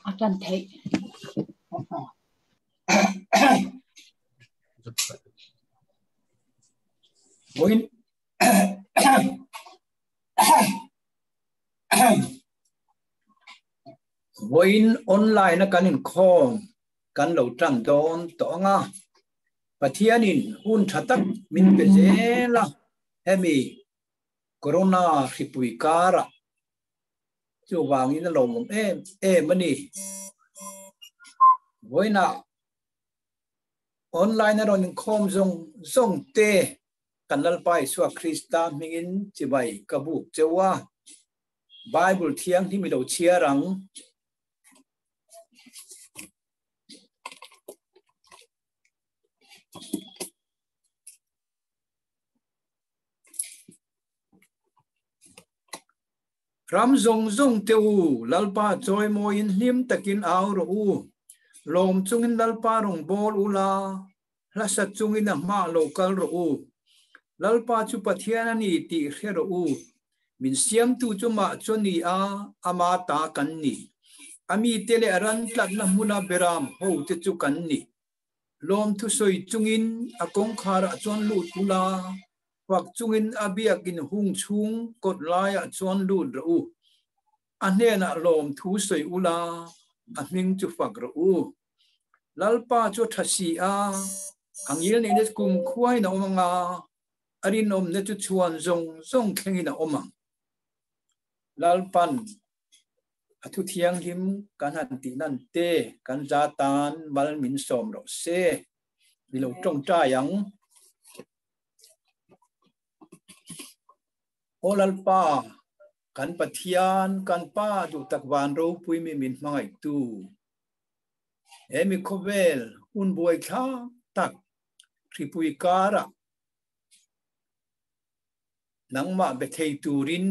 A ṭan theih. Voin Voin online a kan inkhawm kan lo ṭan dawn tawh ang a. Pathianin hun ṭha tak min pe zel a, hemi Corona hripui karah chuvangin a lawmawm em em a ni. Vawiinah online a rawn inkhawm zawng zawng te kan Lalpa Isua Krista hmingin chibai ka buk cheu a, Bible thianghlim i lo chhiar ang. Ram zawng zawng te u, Lalpa chawimawiin hlim takin au rawh u. Lawm chungin Lalpa rawn bawl u la, hlasa chungin a hmah lo kal rawh u. Lalpa chu Pathian a ni tih hre rawh u. Min siamtu chu mah chu a ni a, ama ta kan ni. A mite leh a ran tlatna hmuna beram hote chu kan ni. Lawmthu sawi chungin a kawngkharah chuan lut u la, fak chungin a biakin hung chhung kawt laiah chuan lut rawh u. A hnenah lawmthu sawi u la, a hming chu fak rawh u. Lalpa chu a tha si a, a ngil neihna chu kumkhuain a awm ang a, a rinawmna chu chhuan zawng zawng thlengin a awm ang. Lalpan a thu thianghlim kan han tih nan te kan za tan mal min sawm rawh se. Mi lo tawngtai ang. Aw Lalpa, kan Pathian, kan Pa duhtak van ropui mi min hmangaihtu. He mi khawvel hun buaithlak tak hripui karah Nangmah be thei turin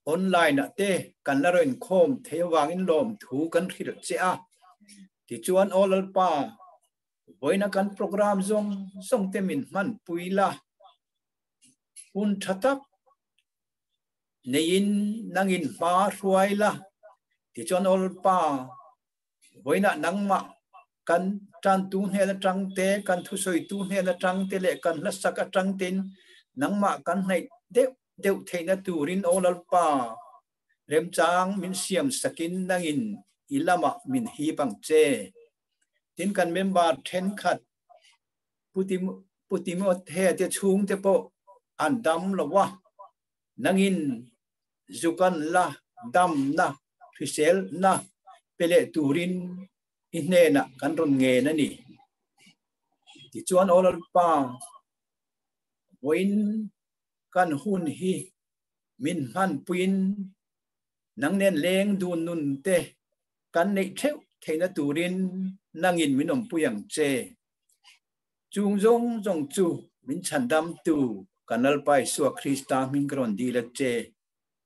online ah te kan la rawn khawm thei avangin lawmthu kan hrilh che a. Tichuan Aw Lalpa, vawiina kan program zawng zawng te min hmanpui la. Hun tha tak neiin nangin hma hruai la. Tichuan Aw Lalpa, Vawiinah nangmah kan tantu hnen atang te, kan thusawitu hnen atang te leh kan hlasak atang tein nangmah kan hnaih deuh deuh theihna turin Aw Lalpa, remchang min siam sakin nangin i lamah min hip ang che. Tin kan member thenkhat Pu Timothea te chhungte pawh an dam lo a, Nangin zukan la damna hriselna pe leh turin i hnenah kan rawn ngen a ni. Tichuan Aw Lalpa, vawiin kan hun hi min hmanpuiin nang nen leng dun nun te kan neih theuh theihna turin nangin min awmpui ang che. Chung zawng zawng chu min chhandamtu kan Lalpa Isua Krista hming ka rawn dil a che.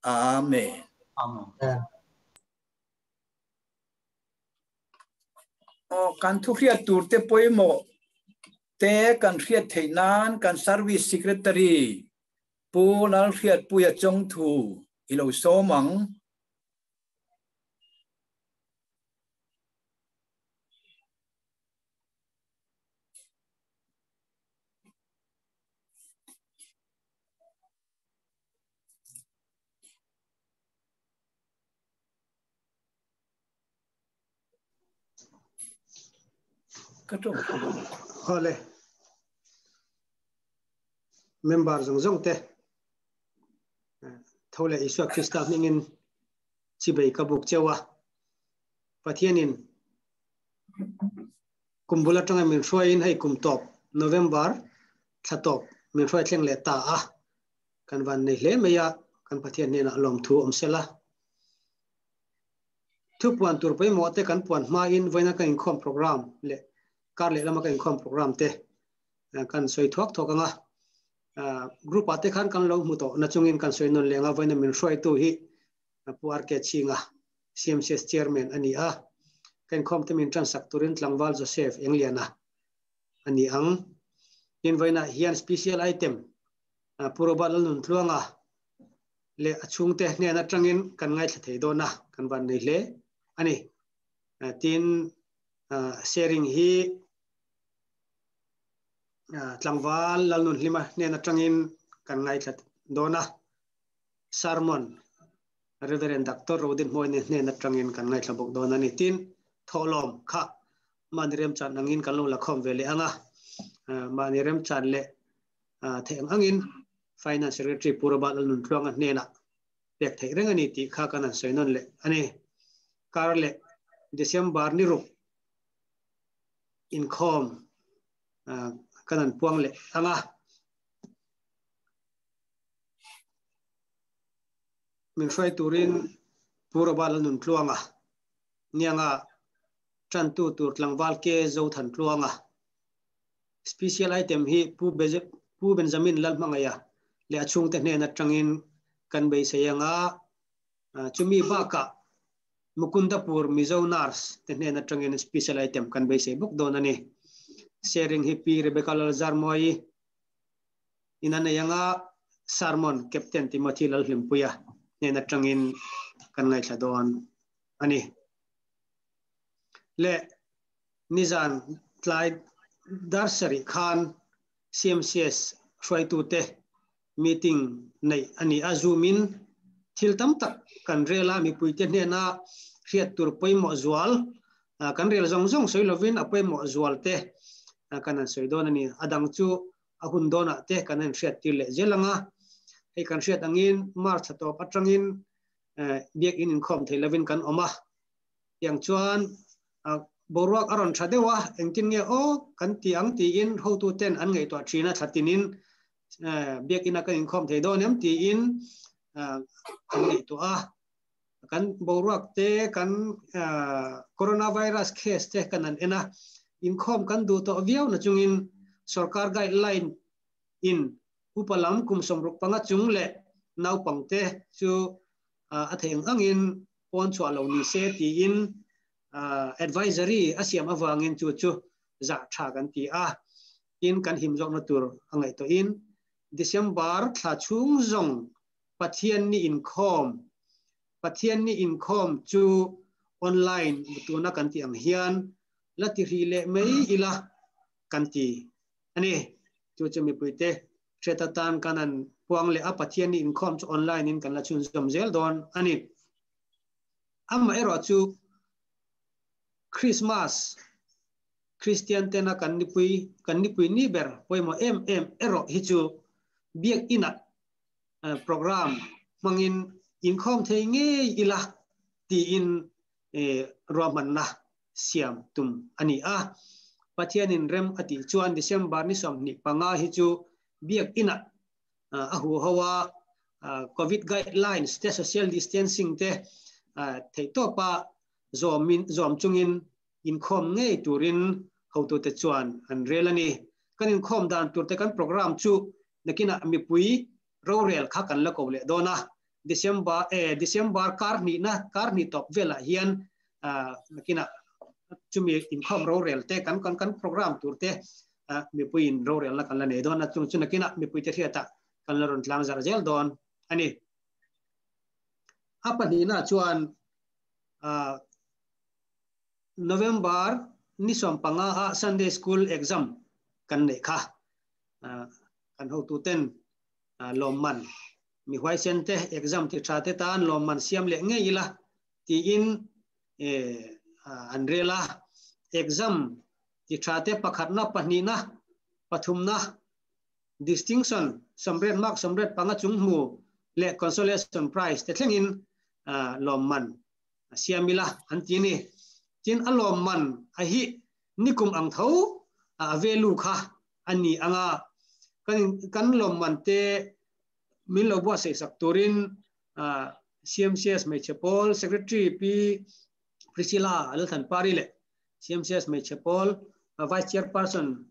Amen. Amen. Aw, kan thu hriat tur te pawimawh te kan hriat theih nan kan Service Secretary Pu Lalhriatpuia Chawngthu i lo sawm ang. Ka tawng Hole member zawng zawng te tho leh Isua Krista hmingin chibei ka buk chewa Pathianin Kum bul atanga min hruaiin hei kum tawp November thla tawp min hruai thleng leh ta a, kan van nei hle mai a, kan Pathian hnenah lawmthu awm sela. Thupuan tur pawimawh te kan puan hmain vawiina kan inkhawm program leh kar leh lama kan inkhawm program te kan sawi thuak thuak ang a. Group ah te khan kan lo hmu tawh nachungin kan sawi nawn leh ang a, vawiina min hruaitu hi Pu RK Chinga, CMCS Chairman a ni a. Ka inkhawm te min tansak turin tlangval Joseph Engliana a ni ang. Tin vawiinah hian special item Pu Robert Lalnuntluanga leh a chhungte hnen atangin kan ngaithla thei dawn a, kan van nei hle a ni. Tin, sharing hi tlangval Lalnunhlima hnen atangin kan ngaithla dawn a, sermon Reverend Doctor Rodinhmawina hnen atangin kan ngaithla bawk dawn a ni. Tin, thawhlawm kha mahni remchan angin kan lo la khawm ve leh ang a, mahni remchan leh theih ang angin Finance Secretary Pu Robert Lalnuntluanga hnenah pek theih reng a ni tih kha kan han sawi nawn leh a ni. Kar leh December ni ruk inkhawm kan han puang leh ang a. Min hruai turin Pu Robert Lalnuntluanga nianga tantu tur tlangval ke Zothantluanga Special item hi Pu Pu Benjamin Lalhmangaia leh a chhungte hnen atangin kan beisei anga chumi bakah Mukundapur Mizo Nurse te hnen atangin special item kan beisei bawk dawn a ni. Sharing hi Pi Rebecca Lalzarmawii in a nei anga Sermon Captain Timothy Lalhlimpuia hnen atangin kan ngaithla dawn a ni. Leh Nizan tlai dar sarih khan CMCS hruaitute meeting neih a ni a, Zoom in thil tam tak kan rel a, mipuite hnena hriat tur pawimawh zual kan rel zawng zawng sawi lovin a pawimawh zual te kan han sawi dawn a ni. A dang chu a hun dawnah te kan han hriat tir leh zel ang a, hei kan hriat angin March thla tawp atangin biakinn inkhawm thei lovin kan awm a, Tiang chuan boruak a rawn tha deuh a, engtin nge aw kan ti ang tiin hotuten an ngaihtuah thin a, thlatinin biakina kan inkhawm thei dawn em tiin an ngaihtuah a. Kan boruak te, kan coronavirus case te kan han en a, inkhawm kan duh tawh viau na chungin sorkar guideline in upa lam kum 65 chung leh naupangte chu a theih ang angin pawn chhuah lo ni se tiin advisory a siam avangin chu chu zah tha kan ti a, tin kan him zawkna tur a ngaihtuahin December thla chhung zawng Pathianni inkhawm Pathianni inkhawm chu online tuna kan tih ang hian la ti hrih leh mai ila kan ti a ni. Chu chu mipuite hriat atan kan han puang leh a, Pathianni inkhawm chu online in kan la chhunzawm zel dawn a ni. Amaherawhchu Christmas Kristian tena kan nipui kan nipui ni ber pawimawh em em erawh hi chu biakinah program hmangin inkhawm thei ngei ila tiin ruahmanna siam tum a ni a. Pathianin rem a tih chuan December ni 25 hi chu biakinah a huho a, Covid guidelines te, social distancing te theihtawpa zawmin zawm chungin inkhawm ngei turin hotute chuan an rel a ni. Kan inkhawm dan turte kan program chu nakinah mipui rorel kha kan la ko leh dawn a. December eh December kar hnihna kar hnih tawp velah hian nakinah chumi inkhawm rorel te kan kan kan program tur te mipuiin rorelna kan la nei dawn a, chung chu nakinah mipuite hriatah kan la rawn tlang zarh zel dawn a ni. A pahnihna chuan November ni 15 a Sunday School exam kan neih kha kan hotuten lawmman mi huaisen te exam ti tha te tan lawmman siam leh ngei ila tiin an rel a. Exam ti tha te pakhatna, pahnihna, pathumna, distinction 80 mark 85 chung hmu leh consolation prize te thlengin lawmman siam ila an ti a ni. Tin a lawmman a hi nikum ang tho a value kha a ni anga kan kan lawmman te min lo buatsaih sak turin CMCS hmeichhe pawl Secretary Pi. Priscilla Lalthanpari leh CMCS Hmeichhe Pawl Vice Chairperson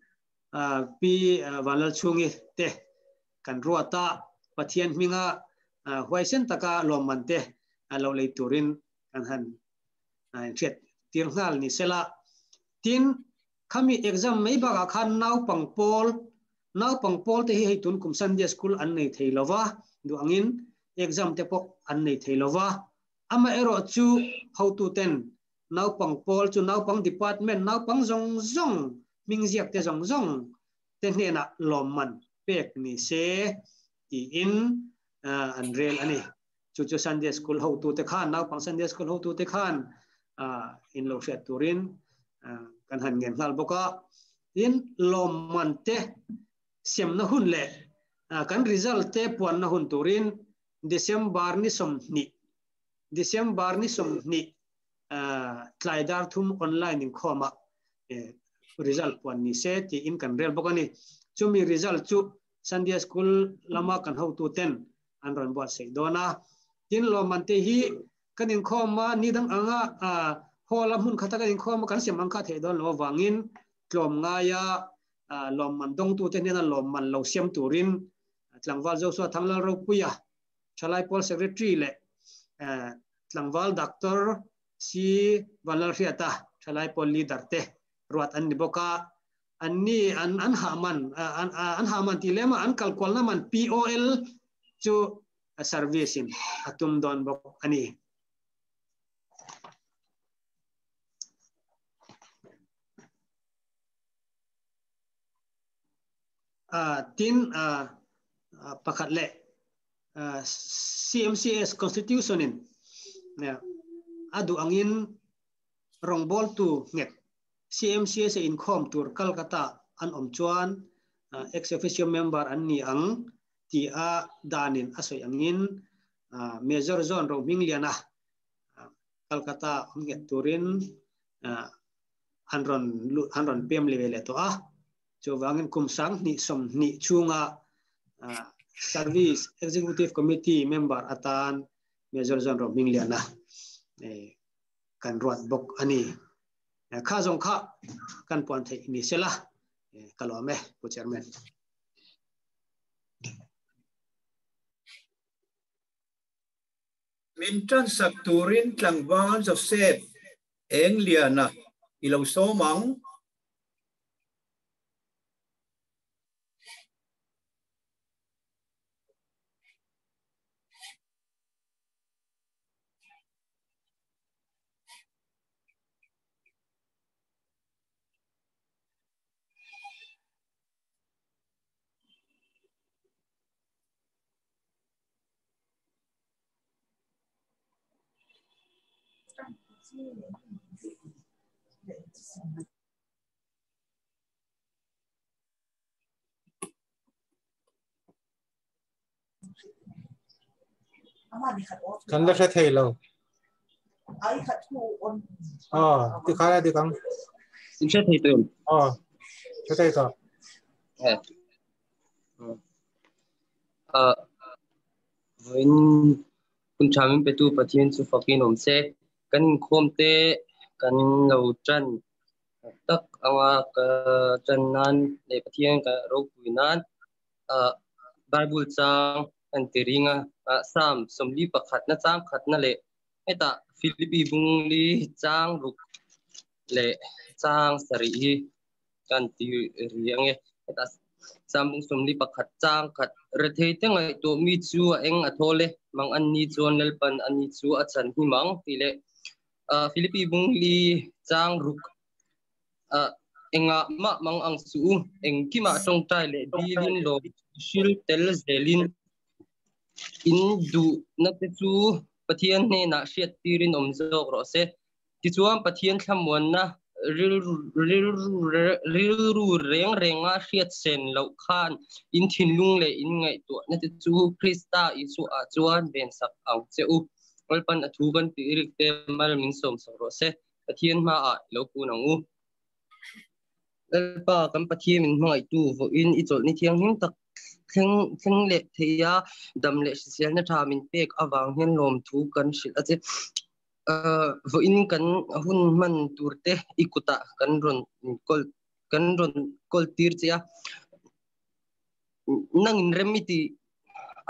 Pi Vanlalchhungi te kan ruat a, Pathian hminga huaisen taka lawmman te lo lei turin kan han inhriat tir nghal ni sela. Tin, khami exam mai bakah khan naupang pawl, naupang pawl te hi hei tun kum Sunday school an nei thei lova, duh angin exam te pawh an nei thei lova. Amaherawh chu hotuten naupang pawl chu naupang department naupang zawng zawng hming ziak te zawng zawng te hnenah lawmman pek ni se tiin an rel a ni. Chu chu Sunday School hotute khan, naupang Sunday School hotute khan in lo hriat turin kan han ngen nghal bawk a. Tin, lawmman te semna hun leh kan result te puanna hun turin December ni 20, December ni 20 tlai dar thum online inkhawmah result puan ni se tiin kan rel bawk a ni. Chumi result chu Sunday School lama kan hotu ten an rawn buatsaih dawn a. Tin, lawmman te hi kan inkhawm a, ni dang anga hall a hmun khata kan inkhawm a kan sem ang kha theih dawn loh avangin tlawm ngaia lawmman dawngtute hnena lawmman lo siam turin Tlangval Joshua Thanglal Ropuia, Thalai Pawl Secretary leh Tlangval Doctor C Vanlalhriata, Thalai Pawl Leader te ruat an ni bawk a. An ni an an hah man an hah man tih lem a an kal kualna man POL chu service in a tum dawn bawk a ni. Tin, pakhat leh CMCS Constitution in a duh angin rawngbawltu nghet CMCS a inkhawm tur Calcutta an awm chuan ex officio member an ni ang tih a danin a sawi angin Major John Rohmingliana Calcutta awm nghet turin an rawn an rawn pem le ve leh tawh a. Chuvangin kum 2020 chhunga Service Executive Committee member atan Major John Rohmingliana kan ruat bawk a ni. Kha zawng kha kan puan theih ni sela ka lawm e, Pu Chairman. Min tansak turin tlangval Joseph Engliana i lo sawm ang. Kan la hre thei lo. Aw, ti kha la dik ang. In hre thei tawh em? Aw, hre thei tawh. Eh. Vawiin hun tha min petu Pathian chu fakin awm se. Kan inkhawm te kan lo tan tak anga ka tan nan leh Pathian ka ropui nan Bible chang kan ti ring a, Psalm 41 na chang khatna leh hetah Philippi bung li chang ruk leh chang sarih hi kan ti ri ange. Hetah Psalm bung 41 chang khat rethei te ngaihtuah mi chu a eng a thawl e, mang an ni chuan Lalpan a ni chu a chan hi mang tih leh Philippi bung li chang ruk Engah mah mang ang suh u, engkimah tawngtai leh dilin lawm hril tel zelin in duhna te chu Pathian hnenah hriat tirin awm zawk rawh se. Tichuan Pathian thlamuanna rilru reng renga hriat sen loh khan in thinlung leh in ngaihtuahna te chu Krista Isuaah chuan vensak ang che u. Lalpan a thu kan tih rik te mal min sawmsak rawh se. Pathian hmaah i lo kun ang u. Lalpa, kan Pathian min hmangaihtu vawiin i chawlhni thianghlim tak thleng thleng leh thei a, dam leh hriselna tha min pek avang hian lawmthu kan hrilh a che. Vawiin kan hun hman tur te i kutah kan rawn kawl kan rawn kawl tir che a, nang in rem i tih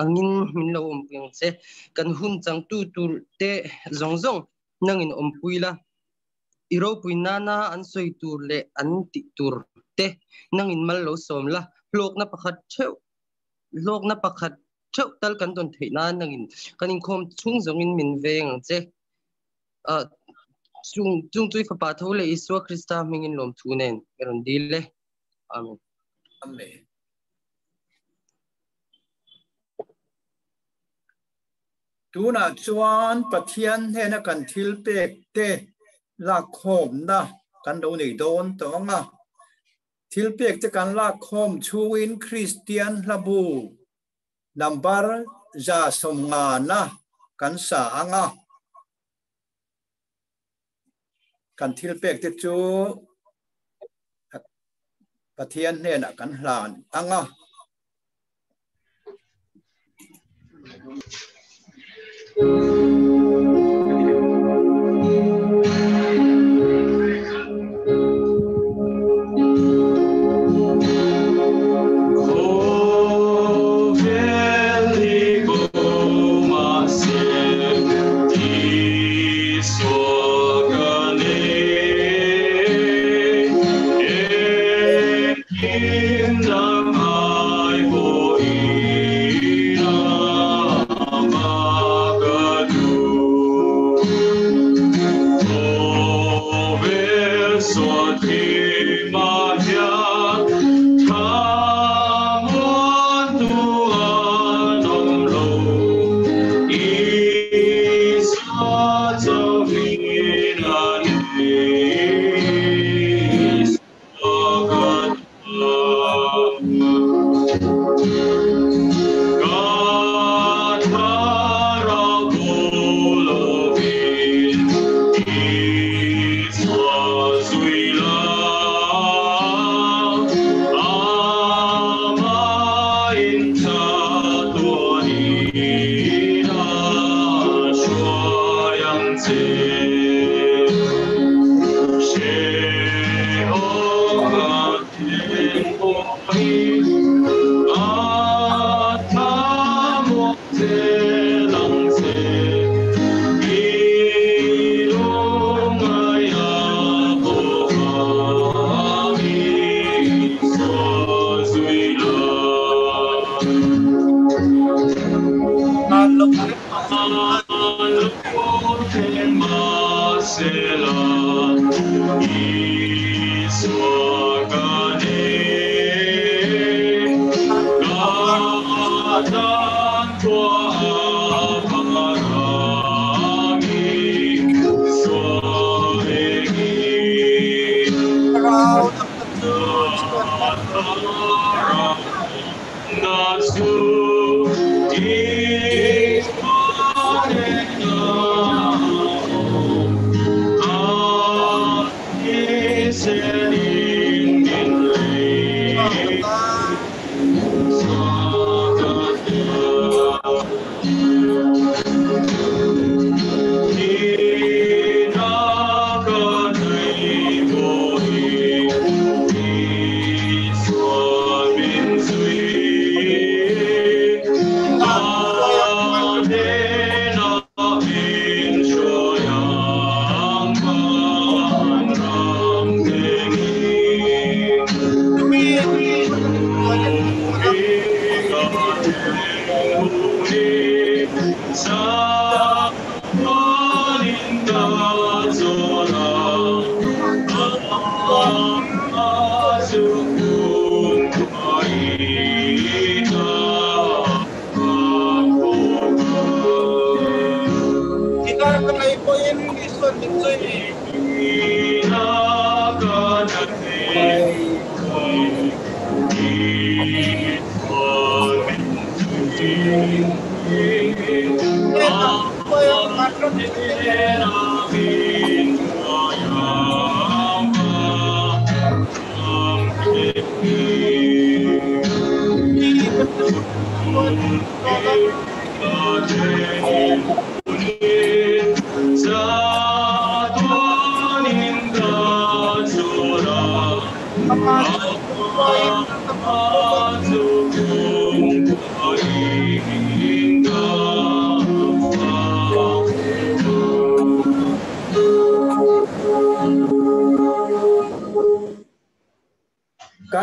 angin min lo awmpui ang che. Kan hun changtu tur te zawng zawng nang in awmpui la, i ropui nana an sawi tur leh an tih tur te nang in mal lo sawm la, hlawkna pakhat theuh hlawkna pakhat theuh tal kan dawn theih nan nangin kan inkhawm chhung zawngin min veng ang che. Chung chung chui fapa tho leh Isua Krista hmingin lawmthu nen ka rawn dil e. Amen. Amen. Tunah chuan Pathian hnena kan thil pek te lakkhawmna kan lo nei dawn tawh ang a. Thilpek te kan lakkhawm chhungin Kristian hlabu number 150na kan sa ang a. Kan thilpek te chu Pathian hnenah kan hlan ang a.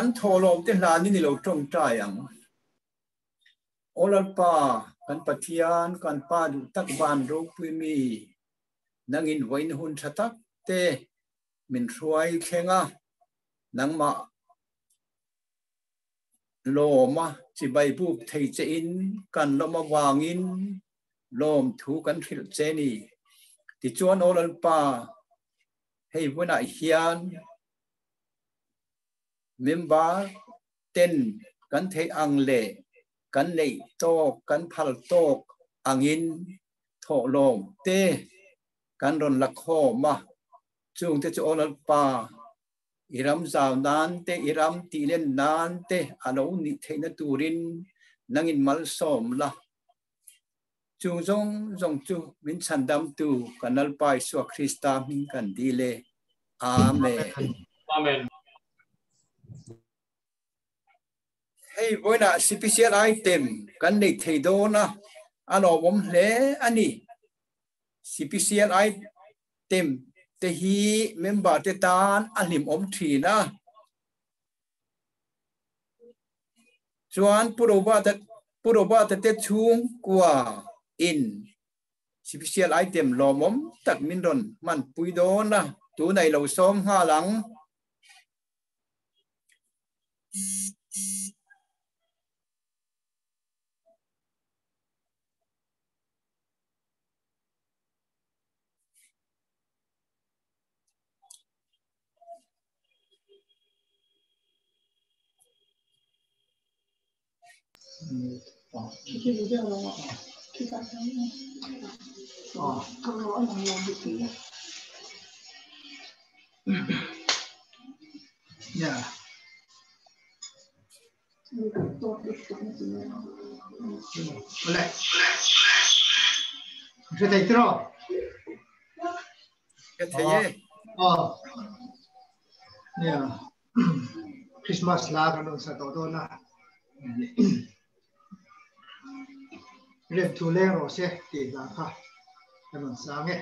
Kan tholom te hlani ni lo tong tai ang. Olalpa kan Pathian kan pa du tak van ro pui mi nangin voin hun thatak te min hruai thlenga nangma loma chi bai buk thei che in kan loma wangin lom thu kan thril che ni ti chuan olalpa hei vuna hian member ten kan thei ang le kan nei tok kan phal tok angin tho lom te kan ron la kho ma chung te chu olalpa iram zaw nan te iram ti len nan te alo ni theina turin nangin mal som la chung zong zong chu min chandam tu kanal pai su Krista min kan dile. Amen. Amen. Hey boina CPCL item kan nei thei do na ano bom hle ani CPCL item te hi member te tan alim om thina chuan puroba te chung kwa in CPCL item lomom tak min ron man pui do na tu nei lo som ha lang. Yeah. Ole. Sẽ thấy chưa? Thế. Ờ. Yeah. Christmas la kan sa to do na. Rem thu leng ro se ti la kha. Kan sa nge.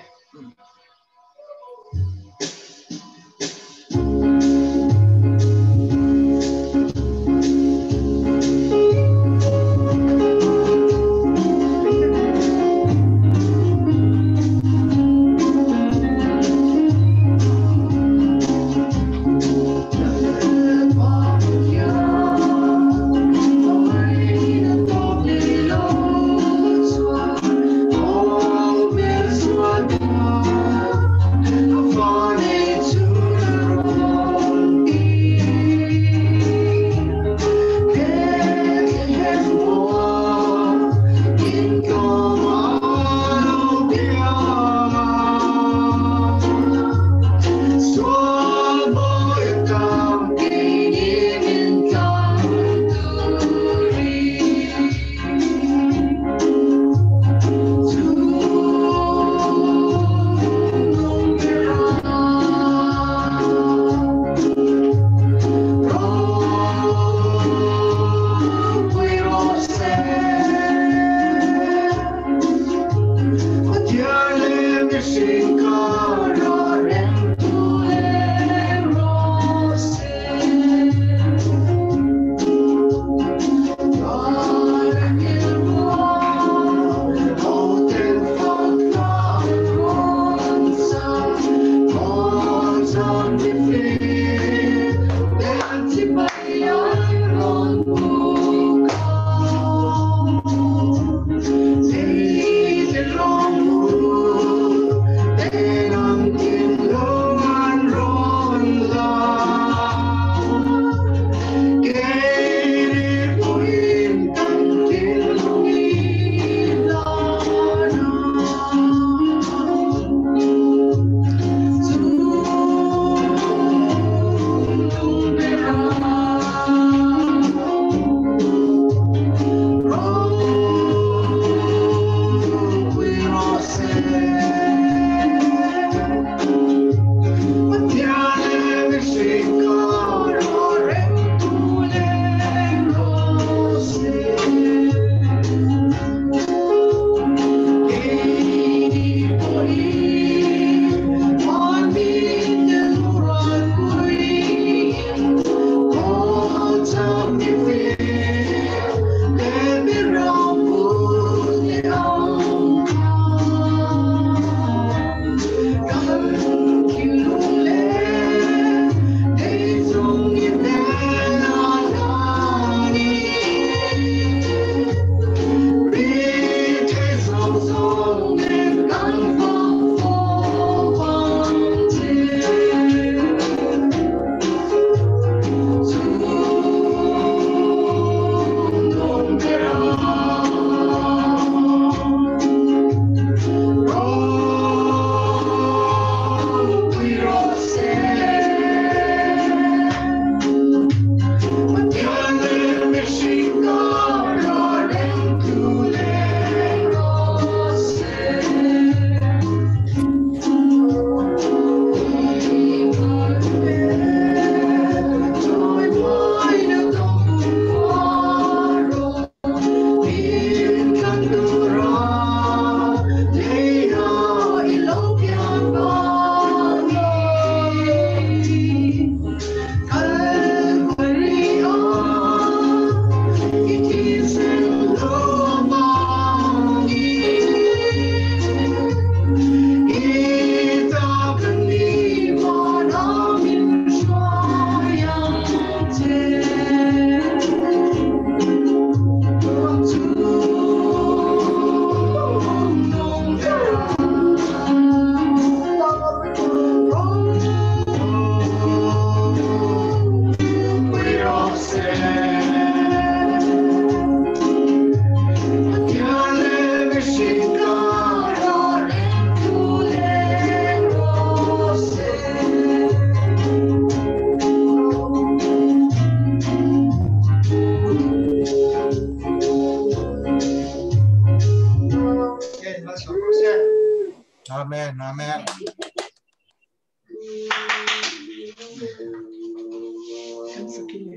Amen. Amen.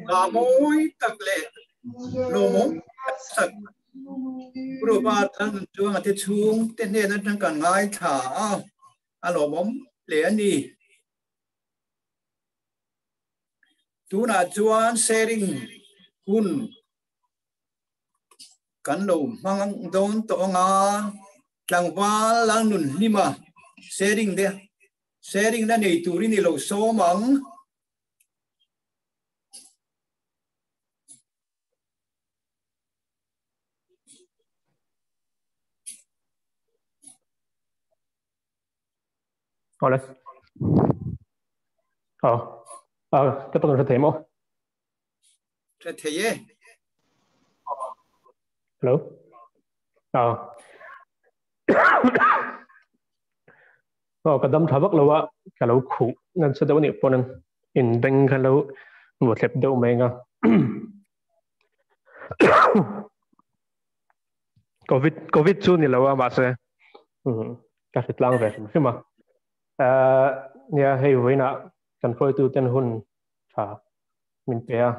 La mawi tak leh lawmawm tak Rupa tan chuang a te chhung te hnen atang kan ngaithla a, a lawmawm hle a ni. Tunah chuan sharing hun kan lo hmang dawn tawh anga tlangval lal nun hlima sharing te sharing na nei turin i lo sawm ang. Awle. Aw. Aw, ka tawng hre thei maw? Hre thei e. Hello. Aw. Aw, ka dam tha vak lo a, ka lo khuh nan sa deuh anih pawn in beng kha lo vaw thlep deuh mai nga. Covid Covid chu ni lo a mahse ka hre tlang ve hrim hrim a. Nia hei vawiinah kan hruaitu ten hun tha min pe a.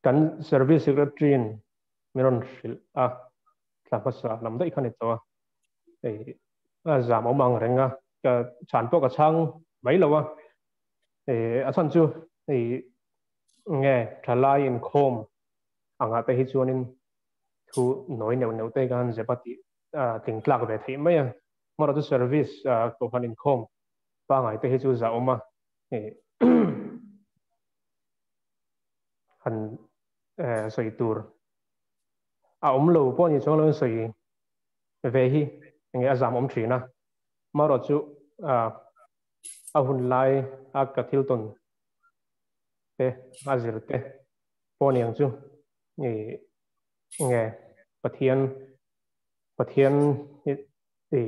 Kan service secretary in min rawn hrilh a, thla hmasa lam daih kha ni tawh a. Hei a zam awm ang reng a, ka chhan pawh ka chhang mai lo a. A chhan chu hei nge thalai inkhawm angah te hi chuanin thu nawi neuh neuh te khan zep a tih tling tlak ve theih mai a. Hmanraw chu service kohhran inkhawm pangai te hi chu zah awm a, han sawi tur a awm lo pawh ni chuang lo in sawi ve hi enge a zam awm thin a. Hmanraw chu a hun lai a ka thil tawn te a zir te pawh niang chu i nge Pathian Pathian i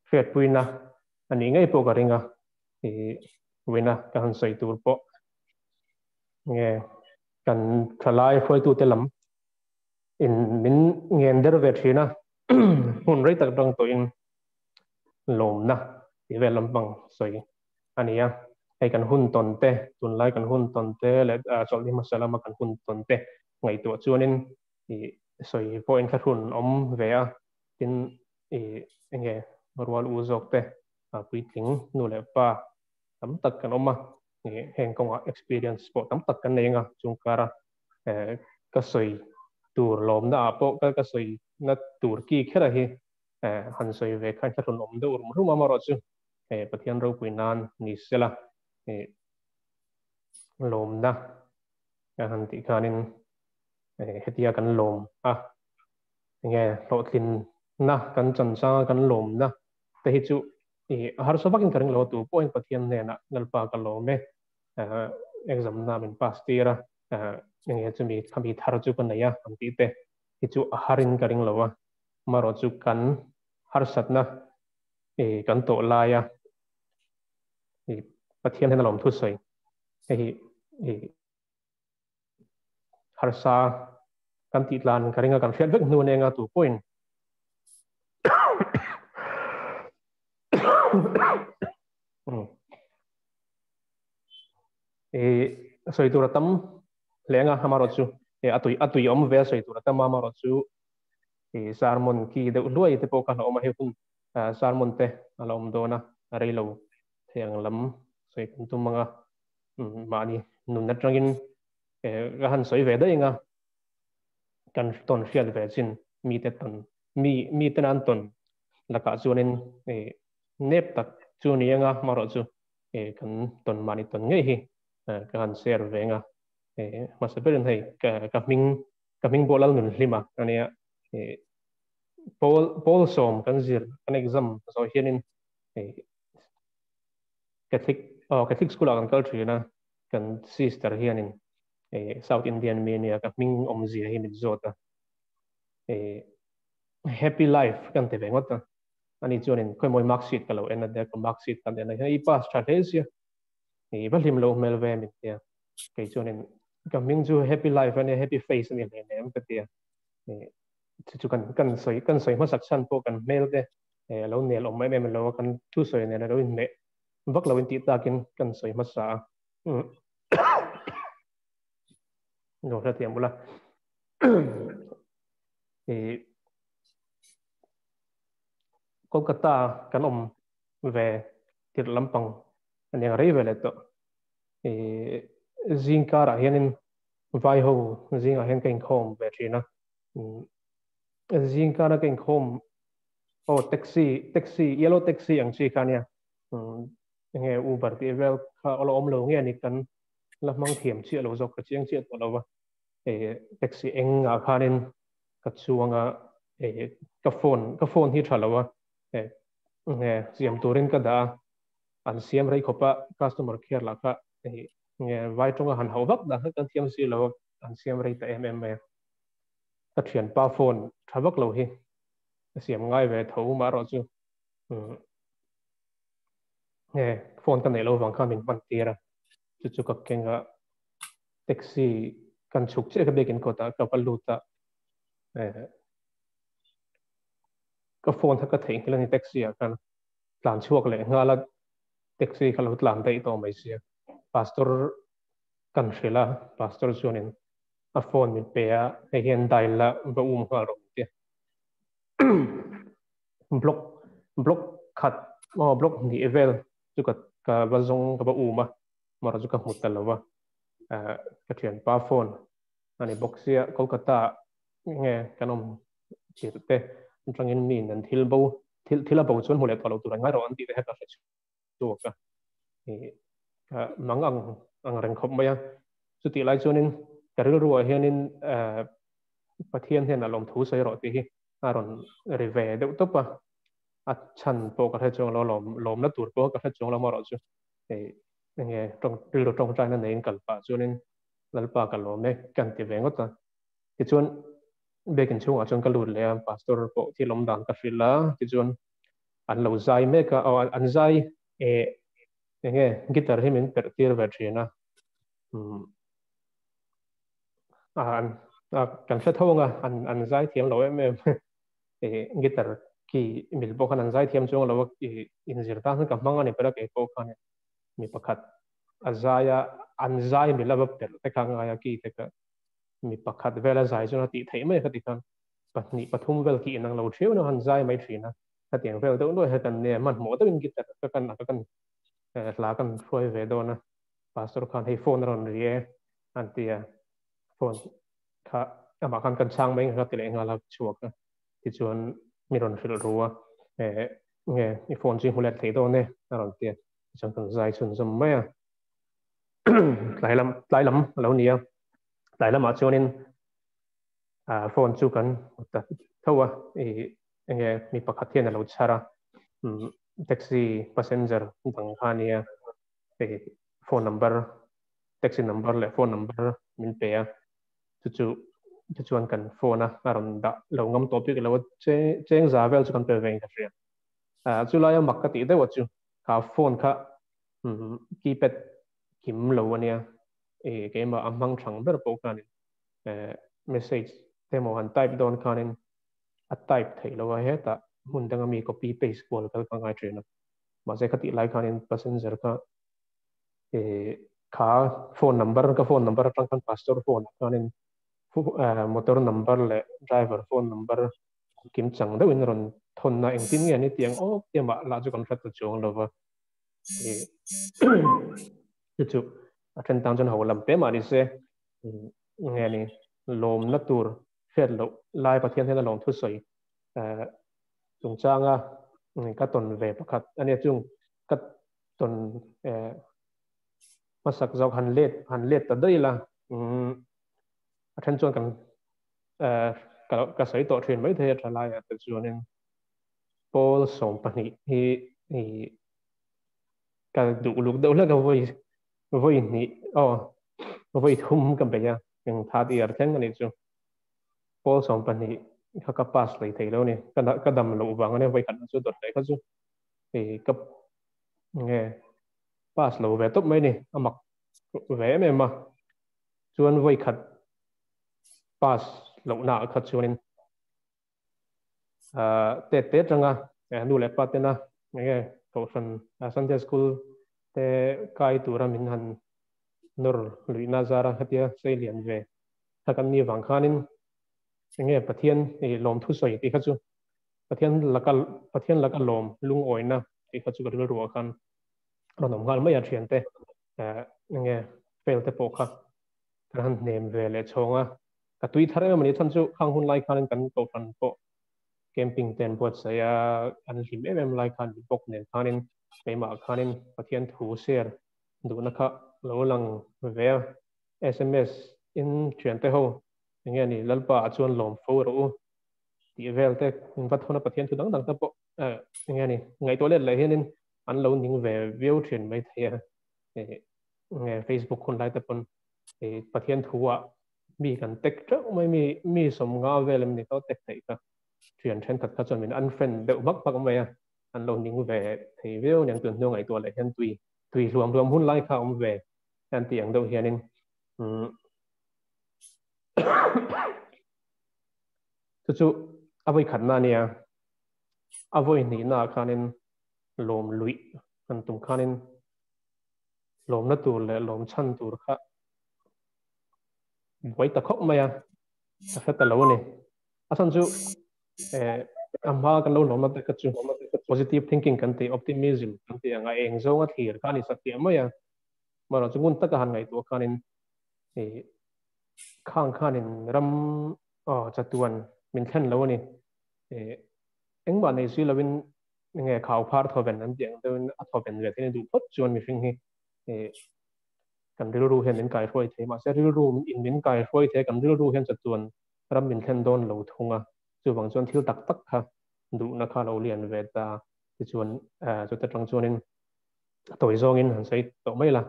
hriatpuina a nih ngei pawh ka ring a i wina ka han sawi tur pawh nge kan thalai hruaitute lam in min ngen der ve thin a hun rei tak tang tawhin lawmna tih vel lampang sawi a ni a. Hei kan hun tawn te, tunlai kan hun tawn te leh chawlhni hmasa lama kan hun tawn te ngaihtuah chuanin i sawi pawhin thlahrun awm ve a, tin i enge rual u zawk te puitling nu leh pa tam tak kan awm a, i heng kawngah experience pawh tam tak kan nei anga chung kara ka sawi tur lawmna ah pawh ka sawi na tur ki khera hi han sawi ve khan thlahrun awm deuh rum rum a amaherawhchu Pathian ropui nan ni sela lawmna ka han tih khanin hetia kan lawm a enge hlawhtlinna kan chan changa kan lawmna te hi chu i harsa vakin ka ring lo tu pawhin Pathian hnenah Lalpa ka lawm e exam na min pass tir a enge chumi khami thar chu ka nei a an tih te hi chu a harin ka ring lo a marawh chu kan harsatna i kan tawh laia i Pathian hian a lawm thu sawi hei hi i harsa kan tih tlan ka ringa kan hriat vek hnu nenga tu pawhin i sawi tur a tam hle anga amarawh chu a tui awm ve a sawi tur a tam a amarawh chu i sermon ki deuh hluai te pawh kha a awm a hei hun sermon te a la awm dawn a a rei lo thei ang lam sawi kan tum anga mahni nun atangin ka han sawi ve daih anga kan tawn hriat ve chin mi te tawn mi mi ten an tawn lakah chuanin nep tak chu ni anga marawh chu kan tawn mahni tawn ngei hi ka han share ve anga hmasa berin hei ka hming ka hming pawh lal nun hlima ania pawl pawl sawm kan zir kan exam zawh hianin Catholic oh Catholic school ah kan kal thin a kan sister hianin South Indian mi ania ka hming awmzia hi min zawt a happy life kan ti ve ngawt a ani chuanin khawimawi mark sheet ka lo en a ka mark sheet kan en a hian i pass tha hle sia i va hlim lo hmel ve min tia kei chuanin ka hming chu happy life ania happy face ani hle nem ka tia chu chu kan kan sawi kan sawi hmasak chhan pawh kan hmel te. e lo nel om em em lo kan thu soi ne lo in me vak lo in ti takin kan soi ma sa no ra tiam bula e Kolkata kan om ve tir lampang aniang rei ve le to e zingkar ah hianin vai ho zingah hian ka inkhawm ve thin a zingkara ka inkhawm oh taxi taxi yellow taxi ang chi kha nia enge Uber tih vel kha ala awm lo nge ni kan la hmang thiam chiah lo zawk ka chiang chiah tawh lo va e taxi eng ah khanin ka chuanga e ka phone ka phone hi tha lo a e nge siam turin ka dah a an siam rei khawpa customer care lah kha nge vai tawnga han hauh vak dah kan thiam si lo an siam rei ta em em mai a ka thianpa phone tha vak lo hi ka siam ngai ve tho mah erawh chu nge phone ka neih lo vang khan min hman tir a chu chu ka keng a taxi kan chhuk chiah ka biakin kawtah ka va lut a ka phone kha ka theihnghilh a ni taxi ah khan tlan chhuak leh nghal a taxi kha lo tlan daih tawh mai sia pastor kan hrilh a pastor chuanin a phone min pe a hei hian dial la va um nghal rawh min ti a block block khat aw block hnih vel chu ka ka va zawng ka va um a mara chu ka hmu ta lo va ka thianpa phone ani bawk sia Kolkata nge kan awm tirh te atangin mi in an thil bo thil thil a bo chuan hmu leh tawh lo tur an ngai rawh an tih te kha ka hre chhuak a ka mang ang ang reng khawp mai a chutih lai chuanin ka rilru ah hianin Pathian hian a lawm thu sawi rawh tih hi a rawn ri ve deuh tawp a a chhan pawh ka hre chuang lo lawm lawmna tur pawh ka hre chuang lo marawh chu hei enge tawng rilru tawngtaina neiin kal pah chuanin Lalpa ka lawm e kan ti ve ngawt a tichuan biakin chhungah chuan ka lut leh a pastor pawh thil awm dan ka hrilh a tichuan an lo zai mek a aw an zai e enge guitar hi min perh tir ve thin a an kan hre tho anga an an zai thiam lo em em e guitar ki mil pawh khan an zai thiam chuang lo a inzir tan khan ka hmang a ni ber a kei pawh khan mi pakhat a zai a an zai mil a va perh te kha ngai a ki te kha mi pakhat vel a zai chuan a tih theih mai kha ti khan pahnih pathum vel ki inang lo thiau na han zai mai thin a khatiang vel deuh nuai kha kan nia hmanhmawh deuhin guitar ka kan a kan hla kan hruai ve dawn a pastor khan hei phone a rawn ri e an ti a phone kha amah khan kan chhang mai kha ti leh nghal a chhuak a tichuan mi rawn hrilh ru a nge i phone chu i hmu let thei dawn e a rawn ti a tichuan kan zai chhunzawm mai a tlai lam tlai lam a lo ni a tlai lamah chuanin phone chu kan ta tho a i enge mi pakhat hian a lo chhar a taxi passenger dang kha ania hei phone number taxi number leh phone number min pe a chu chu chu chuan kan phone a a rawn dah lo ngam tawh bik lo a cheng za vel chu kan pe ve in ka hria chu laia mak ka tih deuh a chu kha phone kha keypad kim lo ania e keimah a hmang thang ber pawh khanin message te maw han type dawn khanin a type theih lo a hetah hmun danga mi copy paste kual kal ka ngai thin a mahse kha tih lai khanin passenger kha e kha phone number ka phone number atang khan pastor phone ah khanin motor number leh driver phone number kim chang deuhin rawn thawn na engtin nge ni tiang awk te mah lah chu kan hre ta chuang lo va e chu chu a then tang chuan ho lam te mah ni se nge ni lawmna tur hriat loh lai Pathian hian a lawm thusawi chungchanga ka tawn ve pakhat ania chung ka tawn hmasak zawk han let han let ta daih la a then chuan kan ka sawi tawh thin mai thei a tha lai ah te chuanin pawl 12 hi ka duh luk deuh hlek a vawi vawi hnih aw vawi thum ka bei a eng third year thleng ani chu pawl 12 kha ka pass lei thei lo ni ka dam loh vang ania vawi khat chu dawt leh kha chu hei ka nge pass lo ve tawp mai ni a mak ve em em a chuan vawi khat pass lohna ah kha chuanin te te atanga Nu leh pa tena enge kohhran Sunday School te kai tura min han nawr luihna zara hetia sei lian ve kha kan ni vang khanin enge Pathian lawmthu sawi tih kha chu Pathian laka Pathian laka lawm lungawina tih kha chu ka rilru ah khan rawn awm nghal mai a thiante enge fail te pawh kha kan han hnem ve leh chhawng a ka tui thar em em a ni chhan chu khang hun lai khanin kan kohhran pawh camping te an buatsaih a an hlim em em lai khan bawk nen khanin keimah khanin Pathian thu share duhna kha lo lang ve a sms in thiante ho enge ni Lalpa ah chuan lawm fo rawh u tih vel te va thawna Pathian thu dang dang te pawh enge ni ngaihtuah let leh hianin an lo ning ve viau thin mai thei a nge Facebook hun lai te pawn Pathian thu ah mi kan tek teuh mai mi mi sawm nga vel em ni kha tek theih kha thian thenkhat kha chuan min unfriend deuh hmak hmak mai a an lo ning ve thei viau niang tun hnu ngaihtuah leh hian tui tui hluam hluam hun lai kha awm ve an tih ang deuh hianin chu chu a vawi khatna ania a vawi hnihna ah khanin lawm luih kan tum khanin lawmna tur leh lawm chhan tur kha buai ta khawp mai a ka hre ta lo a ni a chhan chu eh a hma kan lo lawmna te kha chu positive thinking kan tih optimism kan tih anga eng zawnga thlir kha a ni satliah mai a marawh chu ngun taka han ngaihtuah khanin eh khang khanin ram aw chatuan min thlen lo a ni eh engmah nei si lovin nge khau phar thawven an tih ang deuhin a thawven ve theih a ni duh phawt chuan mihring hi eh kan rilru hian min kaihruai thei mahse rilru in min kaihruai thei kan rilru hian chatuan ram min thlen dawn lo thung a chuvang chuan thil tak tak kha duhna kha lo lian ve ta tichuan chuta tang chuanin a tawi zawngin han sawi tawh mai la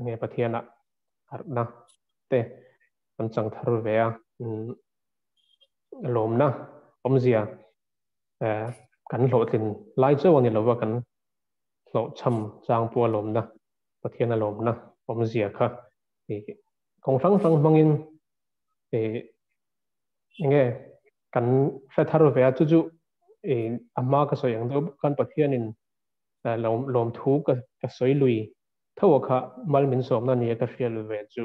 nge Pathianah harhna te kan chang thar ve a lawmna awmzia kan hlawhtlin lai chauh a ni lova kan hlawhchham chang pawh a lawmna Pathian a lawmna awmzia kha kawng hrang hrang hmangin enge kan hre thar ve a chu chu a hma ka sawi ang deuh khan Pathianin lawmthu ka sawi lui tho a kha mal min sawmna nia ka hriat ve chu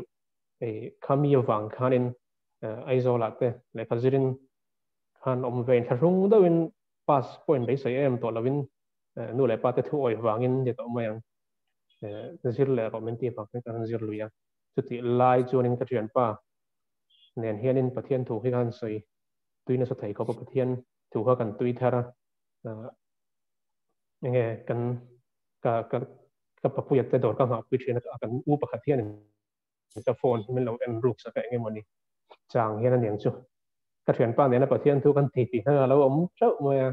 khami avang khanin Aizawlah te lehkha zirin khan awm ve inthlahrung deuhin pass pawh inbeisei em tawh lovin nu leh pa te thu awih vangin ni tawh mai ang zir leh rawh min tih vang hian kan zir lui a chutih lai chuanin ka thianpa nen hianin Pathian thu hi kan sawi tui nasa thei khawp a Pathian thu kha kan tui thar a enge kan ka ka ka papuia te dawr ka nghahpui thin a kan u pakhat hian ka phone hi min lo en ruk sak a eng emawni chang hian aniang chu ka thianpa nena Pathian thu kan ti tih hna lo awm theuh mai a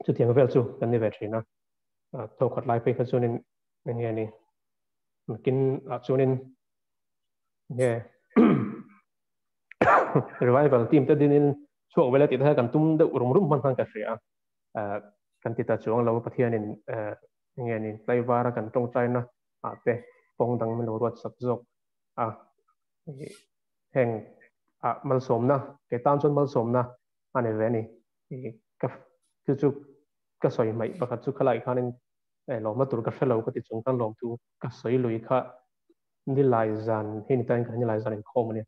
chutiang vel chu kan ni ve thin a thawkhat lai phei kha chuanin enge ni nakin ah chuanin nge revival team te dinin chhuak vela tih te kan tum deuh rum rum hman khan ka hria a kan ti ta chuang lo Pathianin enge ni tlaivara kan tawngtaina ah te kawng dang min lo ruat sak zawk a heng ah malsawmna ke tan chuan malsawmna a ni ve a ni ka chu chu ka sawi hmaih pakhat chu khalai khanin lawmna tur ka hrelo ka ti chung khan lawmthu ka sawi lui kha nilai zan hei ni tain kan nilai zan inkhawm a ni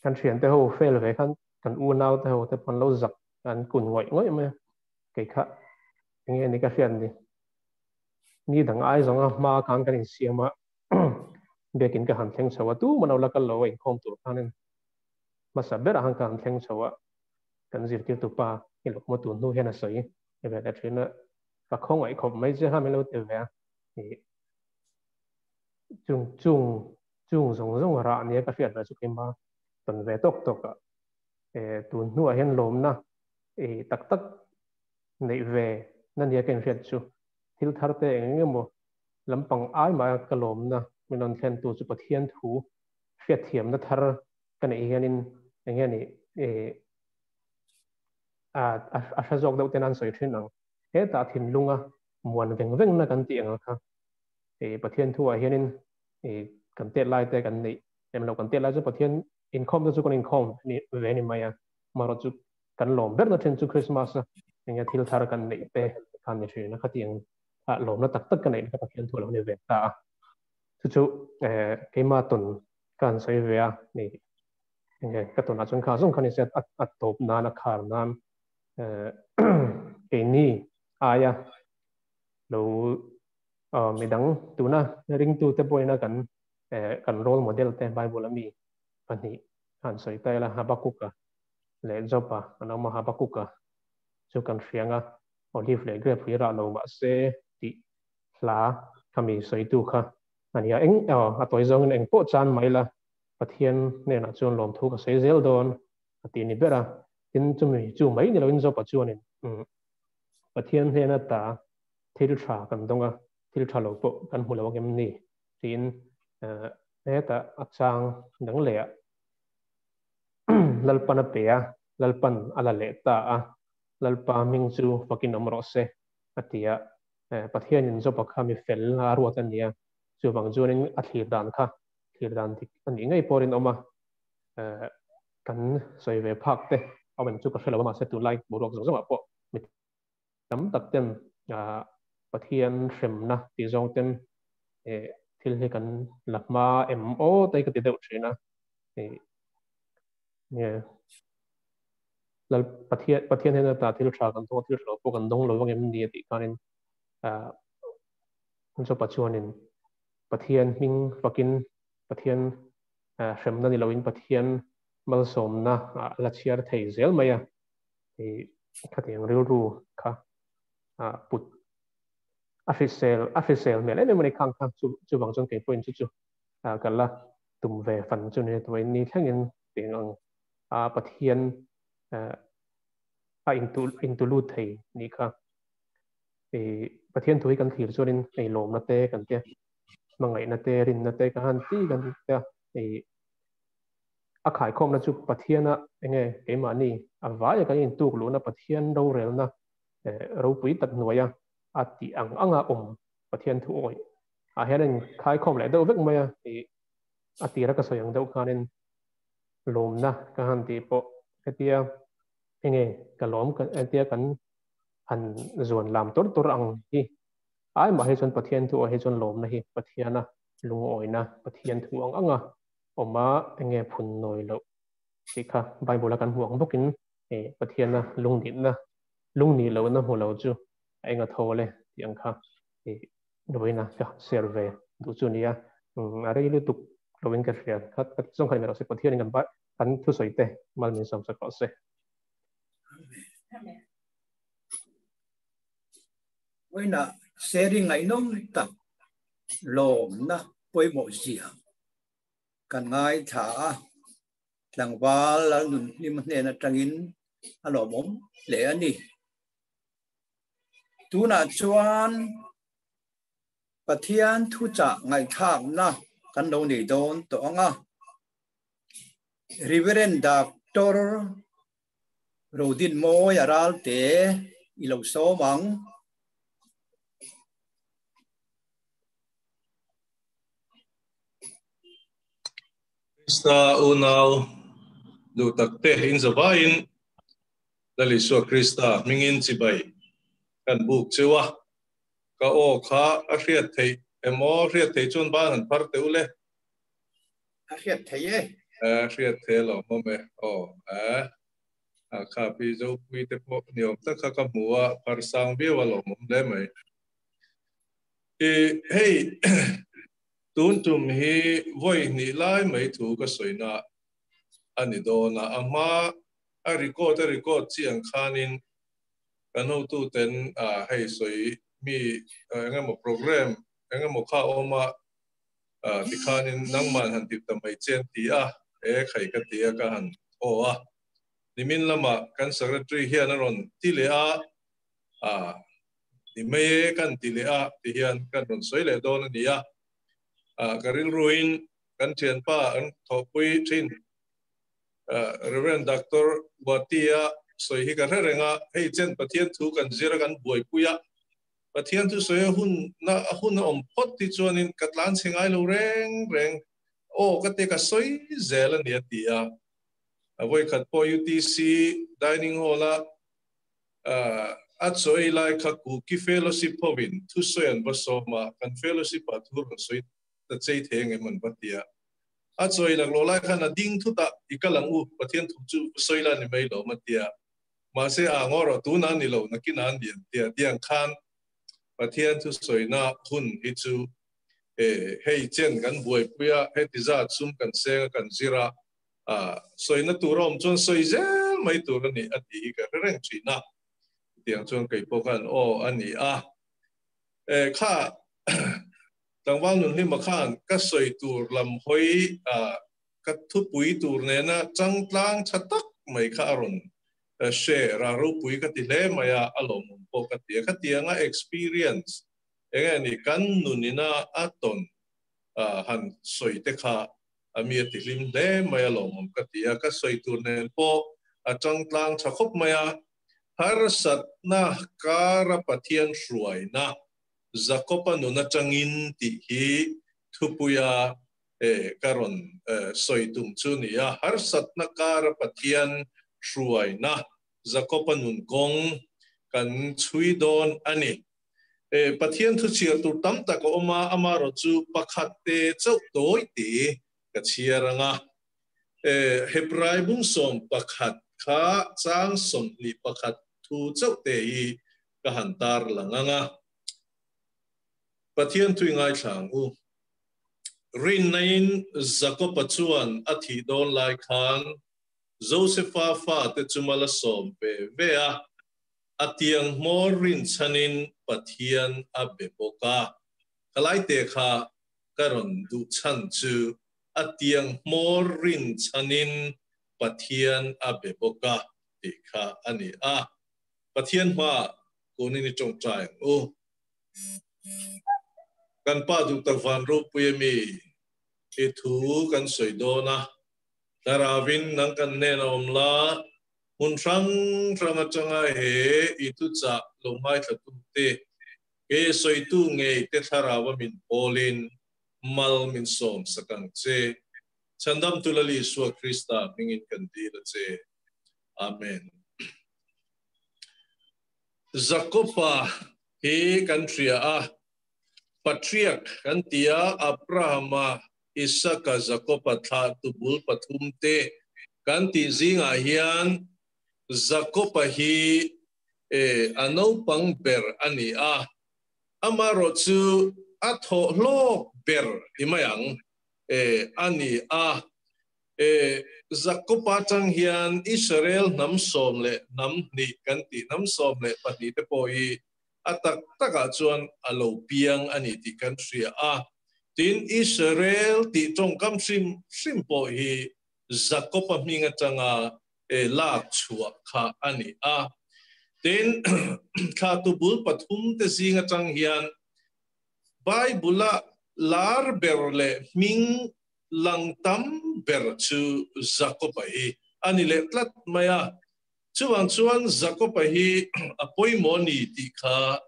kan thian te ho fail ve khan kan unau te ho te pawn lo zak an kun ngawih ngawih mai a kei kha enge ni ka hriat ni ni dang ai zawnga hma khan kan insiam a biakin ka han thleng chho a tu man lo la kal lo a inkhawm tur khanin hmasa berah khan ka han thleng chho a kan zirtirtu pa i lo hmu tun hnu hian a sawi ve leh thin a ka khawngaih khawp mai che ha min lo ti ve a chung chung chung zawng zawng rah nia ka hriat ve chu keima tawn ve tawk tawk a tun hnuah hian lawmna tak tak neih ve na nia ka inhriat chu thil thar te eng eng emaw lampang ai mah ka lawmna min rawn thlen tu chu Pathian thu hriatthiamna thar ka neih hianin eng nge ni a hre zawk deuh ten an sawi thin ang hetah thinlunga muan veng veng na kan tih ang kha Pathian thu ah hianin kan tet lai te kan neih em lo kan tet lai chu Pathian inkhawm te chu kan inkhawm ve ni mai a marawh chu Kan lawm berna thin chu Christmas a enge thil thar kan neih te khan ni thin a, khatiang ah lawmna tak tak ka neih kha Pathian thu a lo ni ve ta a. Chu chu keima tawn ka han sawi ve a ni. Enge ka tawnah chuan kha zawng kha ni se a tawp nan a khar nan keini aia lo midang tuna ringtute pawhin a kan kan role model te Bible a mi pahnih han sawi ta ila Habakuka leh Job-a an awm a, Habakuka chu kan hriang a, olive leh grape ui rah lo mah se tih hla kha mi sawitu kha a ni a, eng a tawi zawngin eng pawh chan mai la Pathian hnenah chuan lawmthu ka sawi zel dawn a ti ni ber a, tin chumi chu mai ni loin Job-a chuanin Pathian hnena ta thil tha kan dawng a, thil tha lo pawh kan hmu lo ang em ni tiin hetah a chang dang leh ah Lalpan a pe a, Lalpan a la leh ta a, Lalpa hming chu fakin awm rawh se a ti a, Pathianin Job-a kha mi fel a ruat a nia, chuvang chuanin a thlir dan kha thlir dan dik a nih ngei pawhin awm a, kan sawi ve phak te awm em chu ka hre lo a, mahse tunlai boruak zawng zawngah pawh mi tam tak ten Pathian hremna tih zawng ten thil hi kan la hma em aw te hi ka ti deuh thin a, lal Pathian Pathian hian ata thil tha kan thawng a thil tha lo pawh kan dawng lo vang em ni a tih khanin Jopa chuanin Pathian hming fakin Pathian hremna ni loin Pathian malsawmna la chhiar thei zel mai a, khatiang rilru kha put a hrisel a hrisel hmel em em a ni khang kha chu chuvang chuan kei pawhin chu chu ka la tum ve fan chu ni tuain ni thlengin tiang ang a Pathian a intu intu lut thei ni kha Pathian thu hi kan thlir chuanin ei lawmna te kan tia hmangaihna te rinna te ka han ti kan tia a khaikhawmna chu Pathiana enge keimahni a vaia kan intuk luhna Pathian rorelna ropui tak hnuaia a tih ang anga awm Pathian thu awih ah hian in khaikhawm leh deuh vek mai a a tira ka sawi ang deuh khanin lawmna ka han tih pawh hetia enge ka lawm hetia kan han zuan lam tur tur ang hi ai mah hi chuan Pathian thu awih hi chuan lawmna hi Pathiana lungawina Pathian thu ang anga awma enge phun nawi loh tih kha Bible a kan hmuh ang bawkin Pathiana lungnihna lungnih lohna hmu lo chu a enga tho le tih ang kha vawiina ka share ve duh chu nia a rei lutuk loin ka hria kha zawng kha ni mai rawh se Pathianin kan kan thusawi te mal min sawm sak rawh se. Vawiina sharing ngaihnawm tak lawmna pawimawh zia kan ngaithla a, tlangval lal nun hlim hnen atangin a lawmawm hle a ni. Tunah chuan Pathian thuchah ngaihthlakna kan lo nei dawn tawh ang a, Reverend Doctor Rodinmawi a ralte i lo sawm ang. Krista unau duh takte in zavaiin Lal Isua Krista hmingin chibai kan buk cheu a, ka aw kha a hriat theih emaw hriat theih chuan ban han phar teh u le. A hriat theih e. A hriat theih a lo awm e. Aw a a kha pi Zopui te pawh ni awm tak kha ka hmu a, phar sang viau a lo awm hle mai. I hei tun tum hi vawi hnih lai mai thu ka sawi na a ni dawn a, a hma a record a record chi ang khanin kan hotu ten a hei sawi mi engemaw program engemaw kha awm a tikhanin nangman han tip ta mai che an ti a, e khai ka ti a ka han aw a, nimin lamah kan secretary hian a rawn ti leh a, a ni mai e kan ti leh a ti hian kan rawn sawi leh dawn a ni a, ka rilruin kan thianpa an thawhpui thin Reverend Doctor Buatia sawi hi ka hre reng a, hei chen Pathian thu kan zir a kan buaipui a, Pathian thu sawi a hun na a hun a awm phawt ti chuanin ka tlan chhe ngai lo reng reng, aw ka te ka sawi zel a ni a ti a. A voi khat pawh UTC dining hall a a chaw ei lai kha Kuki fellowship hovin thusawi an va sawm a, kan fellowship ah thu rawn sawi ta chei thei ang em an va ti a. A chaw ei laklawh lai khan a ding thut a, i kal ang u, Pathian thu chu va sawi la ni mai lo a ti a. Mahse a ngaw rawh, tunah a ni lo, nakinah a ni an ti a. Tiang khan Pathian thusawina hun hi chu hei chen kan buaipui a, heti zat sum kan seng a, kan zir a, sawina tur a awm chuan sawi zel mai tur a ni a tih hi ka hre reng thin a. Chutiang chuan kei pawh khan aw a ni a. Kha tlangval Nunhlima khan ka sawi tur lam hawi ka thupui tur nena changtlang tha tak mai kha a rawn share a, ropui ka ti hle mai a, a lawmawm pawh ka ti a. Khatianga experience enge ni kan nunina a tawn han sawi te kha a mi a ti hlim hle mai a lawmawm ka ti a, ka sawi tur nen pawh a changtlang tha khawp mai a, harsatna kara Pathian hruaina Jakob-a nun atangin tih hi thupuia ka rawn sawi tum chu ni a, harsatna kara Pathian hruaina Jakob-a nun kawng kan chhui dawn a ni. Pathian thu chhiar tur tam tak a awm a, amaherawh chu pakhat te chauh tawi ti ka chhiar ang a. Hebrai bung 11 kha chang 21 thu chauh te hi ka han tar lang ang a. Pathian thui ngaithla ang u. Rinnain Jakoba chuan a thih dawn lai khan Josefa fate chu mal a sawm ve ve a. A tiang hmawr rinchhanin Pathian a be bawk a. Ka laite kha ka rawn duh chhan chu a tiang hmawr rinchhanin Pathian a be bawk a tih kha a ni a. Pathian hmaah kunin i tawngtai ang u. Kan Pa duhtak van ropui a mi i thu kan sawi dawn a, Thlarauin nang kan hnen a awm la, Hmun hrang hrang atanga he i thuchah lo ngaithlatute, he sawitu ngei te thlarau a min pawlin mal min sawm sak ang che. Chhandamtu Lal Isua Krista hmingin kan dil a che. Amen. Jakoba hi kan hria a, Patriarch kan ti a, Abrahama Isaka, Jakoba thlah tubul pathum te kan tih zingah hian Jakoba hi a naupang ber a ni a, amaherawh chu a thawh hlawk ber ti mai ang a ni a. Jakoba atang hian Israel hnam 12 kan tih hnam 12 te pawh hi a tak takah chuan a lo piang a ni tih kan hria a. Tin, Israel tih tawngkam hrim hrim pawh hi Jakob-a hming atanga lak chhuah kha a ni a. Tin, thlatu bul pathum te zing atang hian Bible-a lar ber leh hming lang tam ber chu Jakob-a hi a ni leh tlat mai a. Chuvang chuan Jakob-a hi a pawimawh a ni tih kha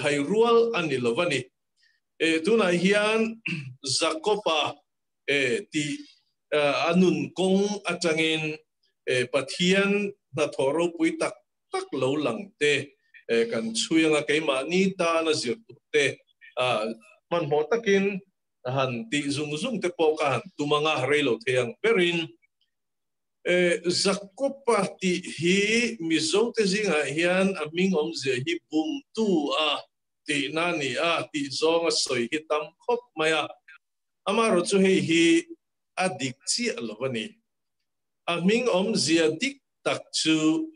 hai rual a ni lo a ni. Tunah hian Jakob-a tih a nun kawng atangin Pathian hnathawh ropui tak tak lo lang te kan chhui anga keimahni tana zir tur te hmanhmawh takin han tih zung zung te pawh ka han tum anga rei lo thei ang berin. Jakob-a tih hi Mizote zingah hian a hming awmzia hi bumtu a tihna a ni a tih zawng a sawi hi tam khawp mai a. Amaherawh chu hei hi a dik chiah lo a ni. A hming awmzia dik tak chu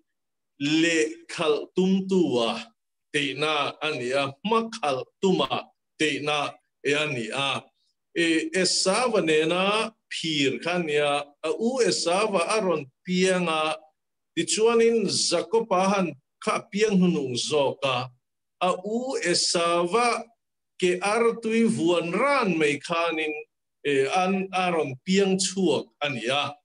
lehkhalh tumtu a tihna a ni a, hmakhalh tuma tihna a ni a. Esava nena phir kha nia, a u Esava a rawn piang a, tichuanin Jakoba han kha a piang hnunung zawk a, a u Esava ke artui vuan ran mai khanin an a rawn piang chhuak a ni a.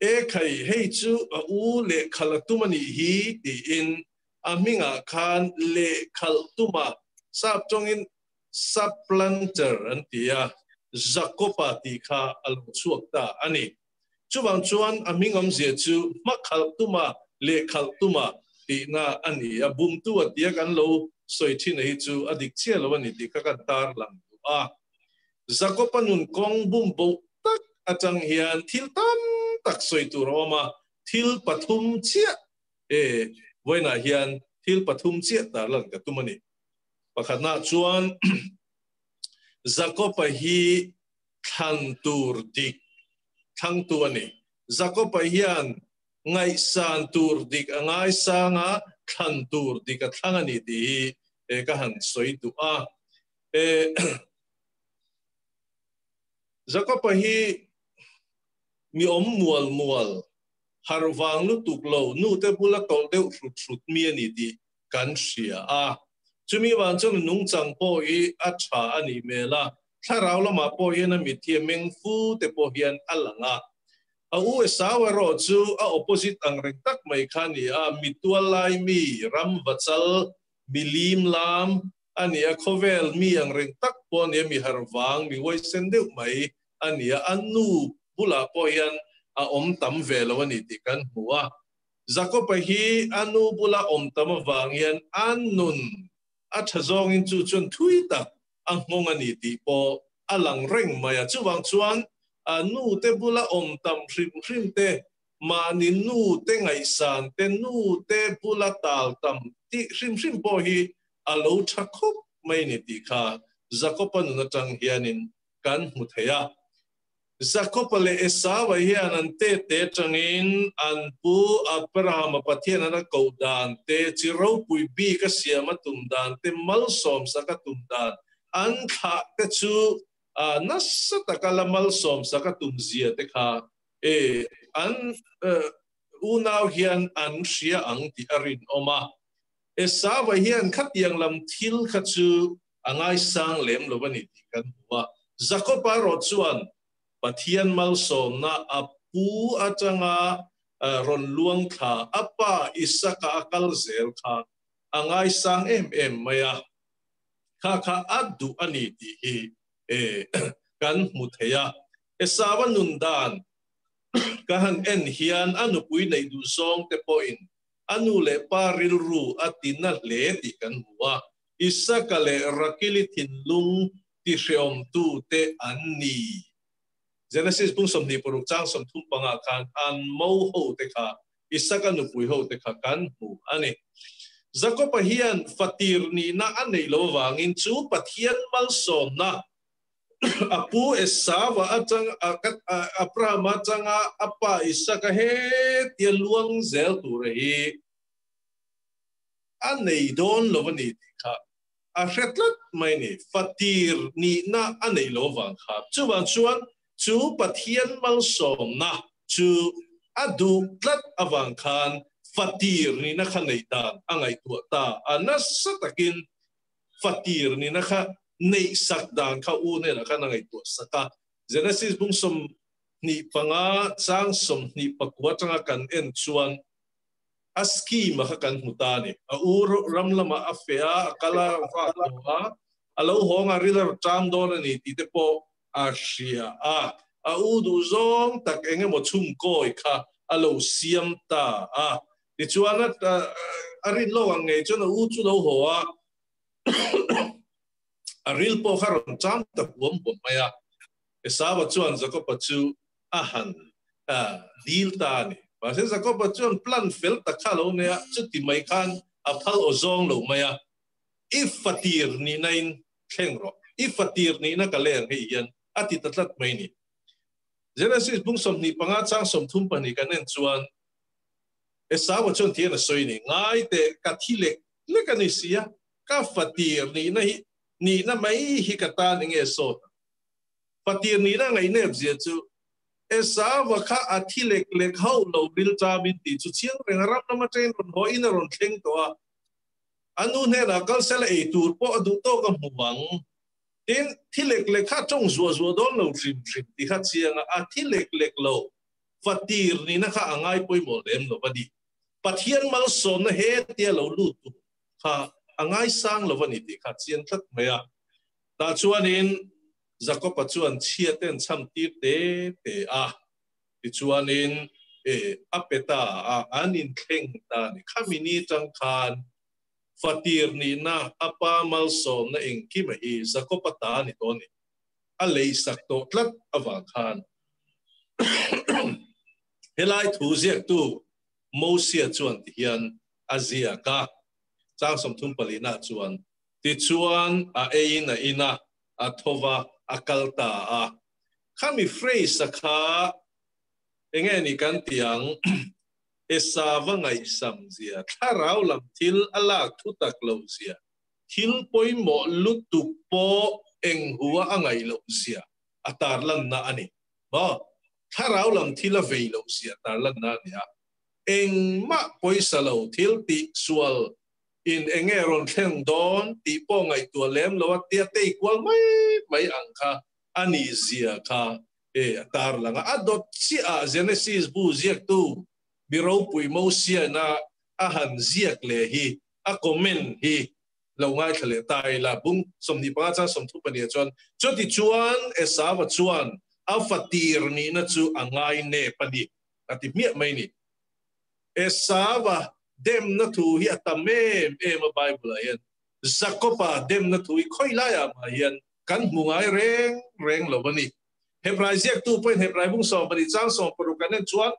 E khai, hei chu a u lehkhalh a tum a nih hi tiin a hmingah khan lehkhalh tuma sap tawngin supplanter an ti a, Jakoba tih kha a lo chhuak ta a ni. Chuvang chuan a hming awmzia chu hma khalh tuma leh khalh tuma tihna a ni a, bumtu a tia kan lo sawi thin a hi chu a dik chiah lo a ni tih kha kan tarlang duh a. Jakob-a nun kawng bum boh tak atang hian thil tam tak sawi tur a awm a, thil pathum chiah e vawiinah hian thil pathum chiah tarlan ka tum a ni. Pakhatnaah chuan Jakob-a hi thlan tur dik thlangtu a ni. Jakob-a hian ngaihsan tur dik a ngaisang a, thlan tur dik a thlang a ni tih hi ka han sawi duh a. Jakob-a hi mi awm mual mual, harh vang lutuk lo, nute bula tawlh deuh hrut hrut mi a ni tih kan hria a. Chumi vang chuan a nungchang pawh hi a tha a nih hmel a, thlarau lamah pawh hian a mit hi a meng fu te pawh hian a lang a. A u Esau erawh chu a opposite ang reng tak mai kha a ni a, mi tual lai mi, ram vachal, mi lim lam a ni a, khawvel mi ang reng tak pawh a ni a, mi harh vang, mi huaisen deuh mai a ni a, a nu bulah pawh hian a awm tam ve lo a ni tih kan hmu a. Jakob-a hi a nu bula awm tam avang hian a nun a tha zawngin chu chuan thui tak a nghawng a ni tih pawh a lang reng mai a. Chuvang chuan a nu te bula awm tam hrim hrim te, mahni nu te ngaihsan te, nu te bula tal tam tih hrim hrim pawh hi a lo tha khawp mai ni tih kha Jakob-a nun atang hianin kan hmu thei a. Jakob-a leh Esau-a hian an tete atangin an pu Abraham-a Pathian an a koh dan te, chi ropui bik a siam a tum dan te, malsawmsak a tum dan an thlah te chu nasa taka la malsawmsak a tum zia te kha an unau hian an hria ang tih a rinawm a. Esau-a hian khatiang lam thil kha chu a ngaisang lem lo a ni tih kan hmu a. Jakob-a erawh chuan Pathian malsawmna a pu atanga rawn luang thla a pa Isaka a kal zel kha a ngaisang em em mai a, kha kha a duh a ni tih hi kan hmu thei a. Esau-a nun dan ka han en hian a nupui neih duh zawng te pawhin a nu leh pa rilru a ti na hle tih kan hmu a. Isaka leh Rakili thinlung tihreawmtute an ni. Genesis bung 26 chang 35 khan an mo hote kha, Isaka nupui hote kha kan hmu a ni. Jakob-a hian fatir nihna a neih lo avangin chu Pathian malsawmna a pu Esau-a atang Abraham-a atanga a pa Isaka hetia luang zel tura hi a nei dawn lo a ni tih kha a hre tlat mai a ni. Fatir nihna a neih lo avang kha. Chuvang chuan chu Pathian malsawmna chu a duh tlat avang khan fatir nihna kha neih dan a ngaihtuah ta a. Nasa takin fatir nihna kha neih sak dan kha u hnenah khan a ngaihtuah sak a. Genesis bung 25 chang 24 atanga kan en chuan a scheme a kha kan hmu ta a ni. A u ram lamah a feh a, a kal a, a vak tawh a, a lo hawng a, ril a rawn ṭam dawn a ni tih te pawh a hria a. A u duh zawng tak eng emaw chhungkawi kha a lo siam ta a. Tichuan a rin lawk ang ngei chuan a u chu lo haw a, a ril pawh kha rawn ṭam ta huam huam mai a. Esau-a chuan Jakob-a chu a han dil ta a ni. Mahse Jakob-a chuan plan fel tak kha a lo nei a, chuti mai khan a phal aw zawng lo mai a, I fatir nihna in thleng rawh, i fatir nihna ka leng hei hian a ti ta tlat mai ni. Genesis bung 25 chang 32 kan en chuan Esau-a chuan tihian a sawi ni, Ngai teh, ka thi lek lek a ni si a, ka fatir nihna hi nihna mai hi ka tan enge sawt ang? Fatir nihna ngaihnep zia chu Esau-a kha a thi lek lek hauh lo ril ṭamin tih chu chiang reng a ram lam aṭangin rawn haw in a rawn thleng tawh a. A nu hnenah kal sela ei tur pawh a duh tawk a hmu ang. Tin, thi lek lek kha a ṭawng zuah zuah dawn lo hrim hrim tih kha chiang a, a thi lek lek lo. Fatir nihna kha a ngai pawimawh lem lo a ni. Pathian malsawmna hetia lo lut tur kha a ngaisang lo a ni tih kha chiang tlat mai a. Tah chuanin Jakob-a chuan chhia ten chham tir te te a. Tichuanin e a pe ta a, an inthleng ta a ni. Khami ni tang khan fatir nihna a pa malsawmna engkima hi Jakob-a ta a ni tawh a ni. A leisak tawh tlat avang khan helai thu ziaktu Mosia chuan tihian a ziak a, chang 34 nah chuan, Tichuan a eiin a in a, a tho va, a kal ta a. Khami phrase-a kha enge ni kan tih ang? Esava ngaihsam zia, thlarau lam thil a lak thu tak lo zia, thil pawimawh lutuk pawh eng hua a ngaih loh zia a tarlanna a ni. Maw? Thlarau lam thil a vei loh zia tarlanna a ni a. Engmah pawisa lo thil tih sual in enge rawn thleng dawn tih pawh ngaihtuah lem lo a tia tei kual mai mai ang kha a nih zia kha e a tarlang a. A dawt chiah ah Genesis bu ziaktu mi ropui Mosiaina a han ziak leh hi a comment hi lo ngaithla leh ta ila. Bung 25 chang 32 ah chuan, Chutichuan Esava chuan a fatir nihna chu a ngai nep a ni a ti hmiah mai ni. Esava demna thu hi a tam em em a Bible ah hian. Jakoba demna thu hi khawi laiah mah hian kan hmu ngai reng reng lo a ni. Hebrai ziaktu pawhin Hebrai bung 12 chang 16 kan en chuan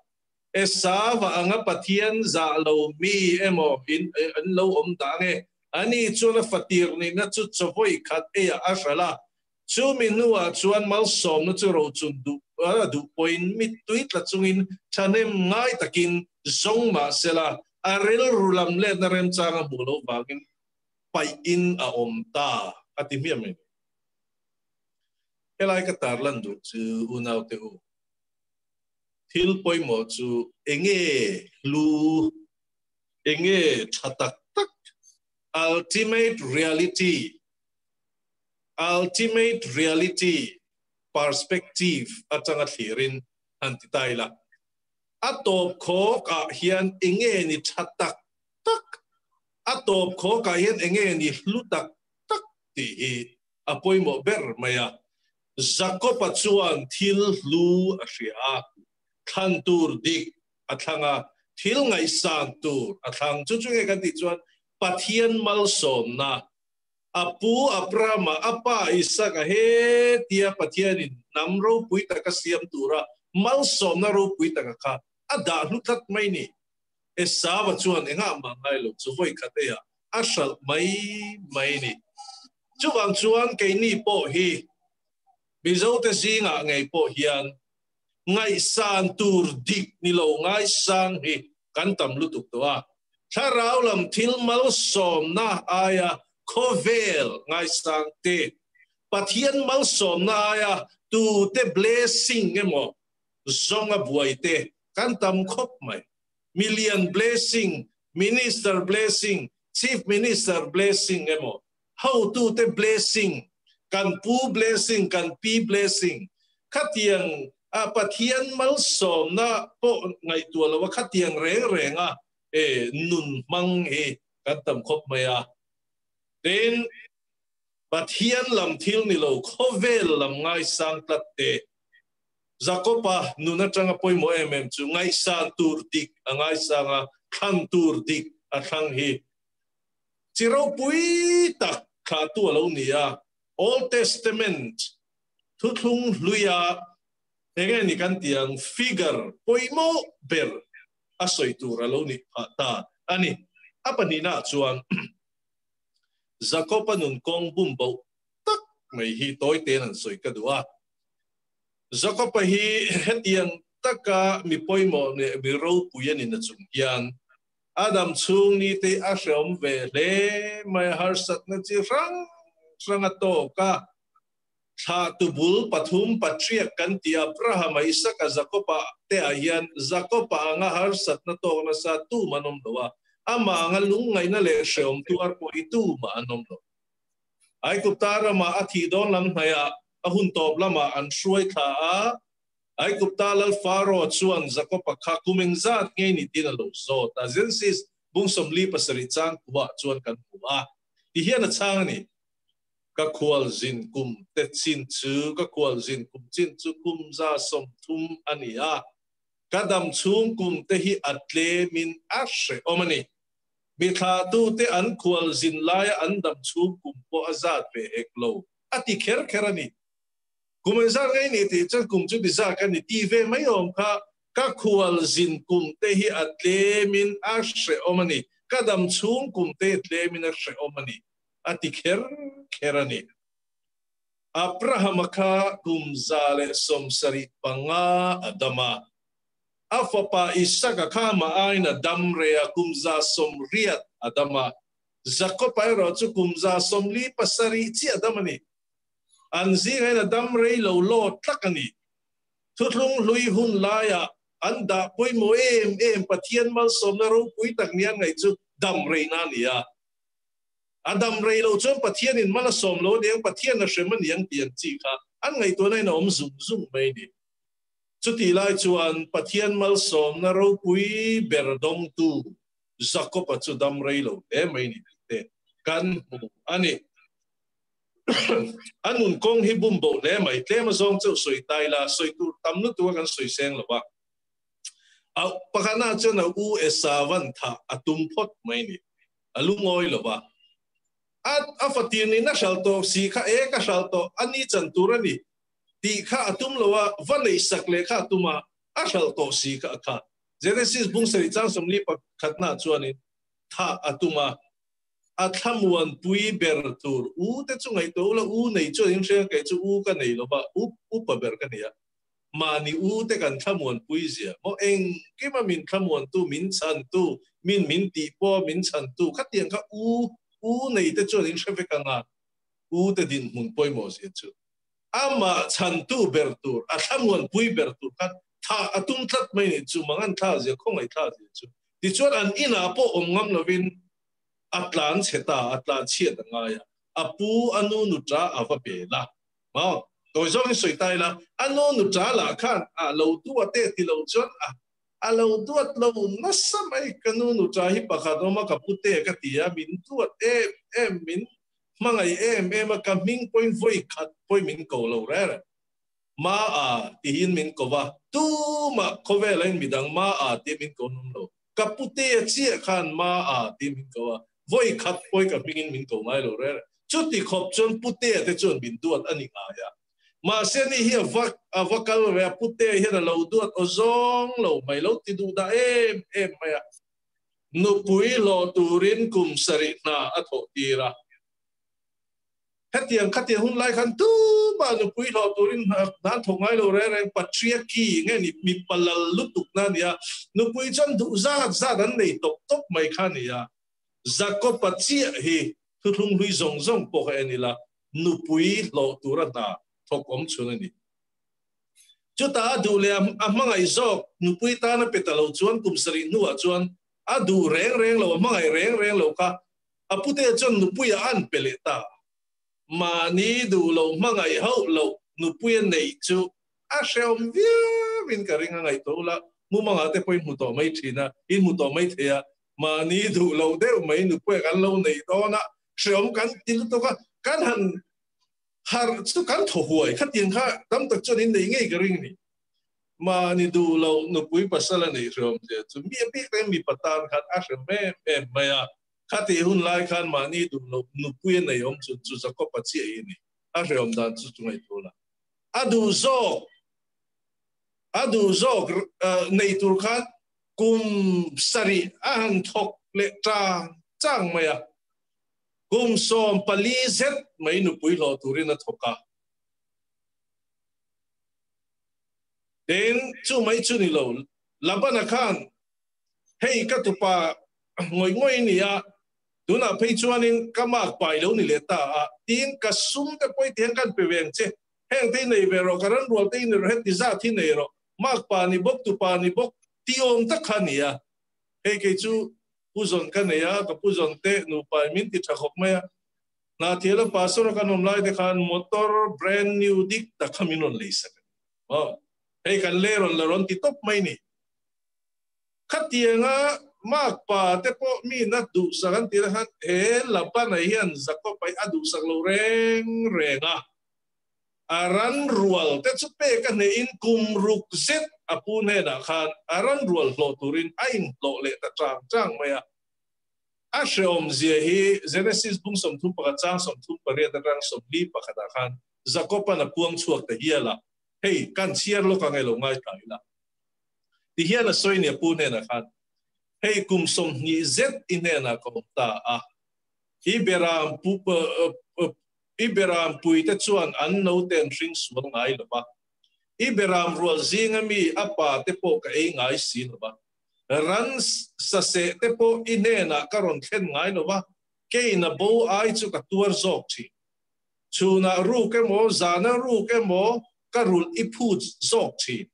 Esava anga Pathian zah lo mi emaw in an lo awm dah nge? Ani chuan a fatir nihna chu chawvawi khat eiah a hralh a, chumi hnuah chuan malsawmna chu rochun duh a duh pawhin mittui tla chungin thahnem ngai takin zawng mah sela a rilru lam letna remchang a hmuh loh vangin paih in a awm ta a ti hmiah mai. Helai ka tarlan duh chu unaute u, thil pawimawh chu enge hlu, enge tha tak tak, ultimate reality, ultimate reality perspective atanga thlirin han ti ta ila. A tawp khawk ah hian enge ni tha tak tak, a tawp khawk ah hian enge ni hlu tak tak tih hi a pawimawh ber mai a. Jakob-a chuan thil hlu a hria a, thlan tur dik a thlang a, thil ngaihsan tur a thlang. Chu chu nge kan tih chuan Pathian malsawmna, a pu Abrahama, a pa Isaka he tia Pathianin hnam ropui taka siam tura malsawmna ropui taka kha a dah hlu tlat mai ni. Esava chuan engah mah ngai lo chu vawi khat eiah a hralh mai mai ni. Chuvang chuan keini pawh hi Mizote zingah ngei pawh hian ngaihsan tur dik ni lo ngaisang hi kan tam lutuk tawh a. Thlarau lam thil malsawmna aia khawvel ngaisang te, Pathian malsawmna aia tute blessing emaw zawnga buai te kan tam khawp mai. Million blessing, Minister blessing, Chief Minister blessing emaw hotute blessing, kan pu blessing, kan pi blessing khatiang a Pathian malsawmna pawh ngaihtuah lo a khatiang reng reng a e nun hmang hi kan tam khawp mai a. Tin, Pathian lam thil ni lo khawvel lam ngaisang tlat te Jakob-a nun atanga pawimawh em em chu ngaihsan tur dik a ngaisang a, thlan tur dik a thlang hi chi ropui tak thlahtu a lo ni a. Old Testament thuthlung hluia enge ni kan tih ang figure pawimawh ber a sawi tur a lo nih phah ta a ni. A pahnihnaah chuan Jakob-a nun kawng bum boh tak mai hi tawi tein an sawi ka duh a. Jakob-a hi hetiang taka mi pawimawh leh mi ropui a ni na chung hian Adam chhung ni te a hreawm ve hle mai a, harsatna chi hrang hrang a tawk a. Thlah tu bul pathum patriak kan tih Abraham-a, Isaka, Jakob-a te ah hian Jakob-a anga harsatna tawk nasa tum an awm lo a, amah anga lungngaihna leh hreawm tuar pawh hi tumah an awm lo. Aigupta ramah a thih dawn lam hnaihah a hun tawp lamah an hruai thla a. Aigupta lal Faro chuan Jakob-a kha kum engzat nge ni tiin a lo zawt a. Genesis bung 47 chang kuah chuan kan hmu a. Ti hian a chhang a ni, Ka khualzin kum te chin chu, ka khualzin kum chin chu kum 130 a ni a. Ka dam chhung kum te hi a tlemin a hrehawm a ni. Mi thlahtute an khual zin laia an dam chhung kum pawh a zat ve hek lo, a ti kher kher a ni. Kum engzat nge i nih tih chuan kum chu ti zat ka ni ti ve mai awm kha. Ka khual zin kum te hi a tlemin a hrehawm a ni. Ka dam chhung kum te hi tlemin a hrehawm a ni, a ti kher kher a ni. Abrahama kha kum 175 a dam a. A fapa Isaka kha amah aiin a dam rei a, kum 180 a dam a. Jakoba erawh chu kum 47 chiah a dam a ni. An zingah hian a dam rei lo lawt tlak a ni. Thuthlung hlui hun laiah an dah pawimawh em em Pathian malsawmna ropui tak nia ngaih chu dam reina a ni a. A dam rei loh chuan Pathian in mal a sawm lo aniang, Pathian a hrem aniang tih ang chi kha an ngaihtuahna in a awm zung zung mai a ni. Chutih lai chuan Pathian malsawmna ropui ber dawngtu Jakob-a chu dam rei lo hle mai ni tih te kan hmu a ni. A nun kawng hi bum bo hle mai, tlem a zawng chauh sawi ta ila, sawi tur tam lutuk a kan sawi seng lo va. A pakhatna chuan a u Esavan thah a tum phawt mai ni. A lungawi lo va. A a fatir nin a hral tawh si kha e ka hral tawh a ni chan tur a ni tih kha a tum lo a, va neih sak leh kha a tum a, a hral tawh si kha a kha. Genesis bung sarih chang sawmli pakhatnaah chuanin thah a tum a, a thlamuan pui ber tur u te chu ngaihtuah ula, u nei chuan in hria kei chu u ka nei lo va, u upa ber ka ni a. Mahni u te kan thlamuan pui zia maw engkima min thlamuan tu, min chhan tu, min min tih pawh min chhan tu khatiang kha u u nei te chuan in hre vek anga u te dinhmun pawimawh zia chu amah chhan tu ber tur a thlamuan pui ber tur khan thah a tum tlat mai ni chu mang an thla zia khawngaih thla zia chu tichuan an inah pawh awm ngam lovin a tlan chhe ta a tlan chhiat a ngai a a pu a nu nuta a va bel a. Maw? Tawi zawngin sawi ta ila, a nu nuta lah khan a lo duat e ti lo chuan a a lo duat lo nasa mai. Ka nu nuta hi pakhat awm a, ka pute ka ti a, min duat em em, min hmangaih em em a, ka hming pawhin vawi khat pawhin min ko lo reng reng. Ma a tihin min ko va, tumah khawvela in midang ma a tia min ko nawm lo. Ka pute chiah khan ma a tia min ko a, vawi khat pawhin ka hmingin min ko ngai lo reng reng. Chuti khawp chuan Putea te chuan min duat a ni ngai a. Mahse ni hi a va a va kal ve a, Putea hian a lo duat aw zawng lo mai, lo ti duh dah em em mai a. Nupui hlawh turin kum sarih hna a thawh tir a. Hetiang khatiang hun lai khan tumah nupui hlawh turin hna an thawk ngai lo reng reng, patriarchy nge ni mipa lal lutuk na a ni a. Nupui chuan duh zat zat an nei tawp tawp mai kha a ni a. Jakob-a chiah hi thuthlung hlui zawng zawng pawh kha en ila, nupui hlawh tura hna thawk awm chhun a ni. Chutah a duh leh a hmangaih zawk nupui tana pe ta lo chuan kum sarih hnuah chuan a duh reng reng lo, a hmangaih reng reng lo kha a pute chuan nupuiah a an pe leh ta. Mahni duh lo hmangaih hauh loh nupui a neih chu a hrehawm viauin ka ring a ngaihtuah ula, mumangah te pawh in hmu tawh mai thin a, in hmu tawh mai thei a, Mahni duh lo deuh mai nupui kan lo neih dawn a, hreawm kan ti lutuk a, kan han harh chu kan thaw huai khatiang kha tam tak chuan in nei ngei ka ring ni. Mahni duh lo nupui pasal a neih hreawm zia chu mi a bik reng mipa tan khan a hrem em em mai a, khatih hun lai khan mahni duh lo nupui a nei awm chun chu Jakob-a chiah hi a ni, a hreawm dan chu chu ngaihtuah la. A duh zawk, a duh zawk nei tur khan Kum sarih a han thawk leh chang chang mai a, kum 14 zet mai nupui hlawh turin a thawk a. Tin, chu mai chu ni lo, Labana khan, Hei ka tupa ngawih ngawih ni a, tunah phei chuanin ka mak pai lo ni leh ta a, tiin ka sum te pawh i tihian kan pe ve ang che, heng te i nei ve rawh, ka ranrual te i nei rawh, heti zat hi nei rawh, Mark pa ni bawk, tu pa ni bawk tih awm tak kha a ni a. Hei kei chu Pu Zawn ka nei a, ka Pu Zawn te nupa in min ti tha khawp mai a. Hnathiala pastor a kan awm lai te khan motor brand new dik tak kha min rawn lei sak a ni. Aw, hei kan le rawn la rawn ti tawp mai ni. Khatianga Mark pa te pawh mi na duhsak an tih na khan he Labana hian Jakob a hi a duhsak lo reng reng a. A ran rual te chu pek a hnehin kum ruk zet a pu hnenah khan a ran rual hlawh turin a inhlawh leh ta chang chang mai a. A hrehawm zia hi Genesis bung 31 chang 38 atang 41 ah khan Jakoban a puang chhuak ta hial a, hei kan chhiar lawk ang e lo ngaithla ila. Ti hian a sawi ni a pu hnenah khan, Hei kum 20 zet i hnenah ka awm ta a, i beram pu i beram puite chuan an naute an hring sual ngai lo va, i beram rual zinga mi a pa te pawh ka ei ngai si lo va, ran saseh te pawh i hnenah ka rawn thlen ngai lo va, keina bo ai chu ka tuar zawk thin. Chhunah ruk emaw, zana ruk emaw ka rulh i phut zawk thin.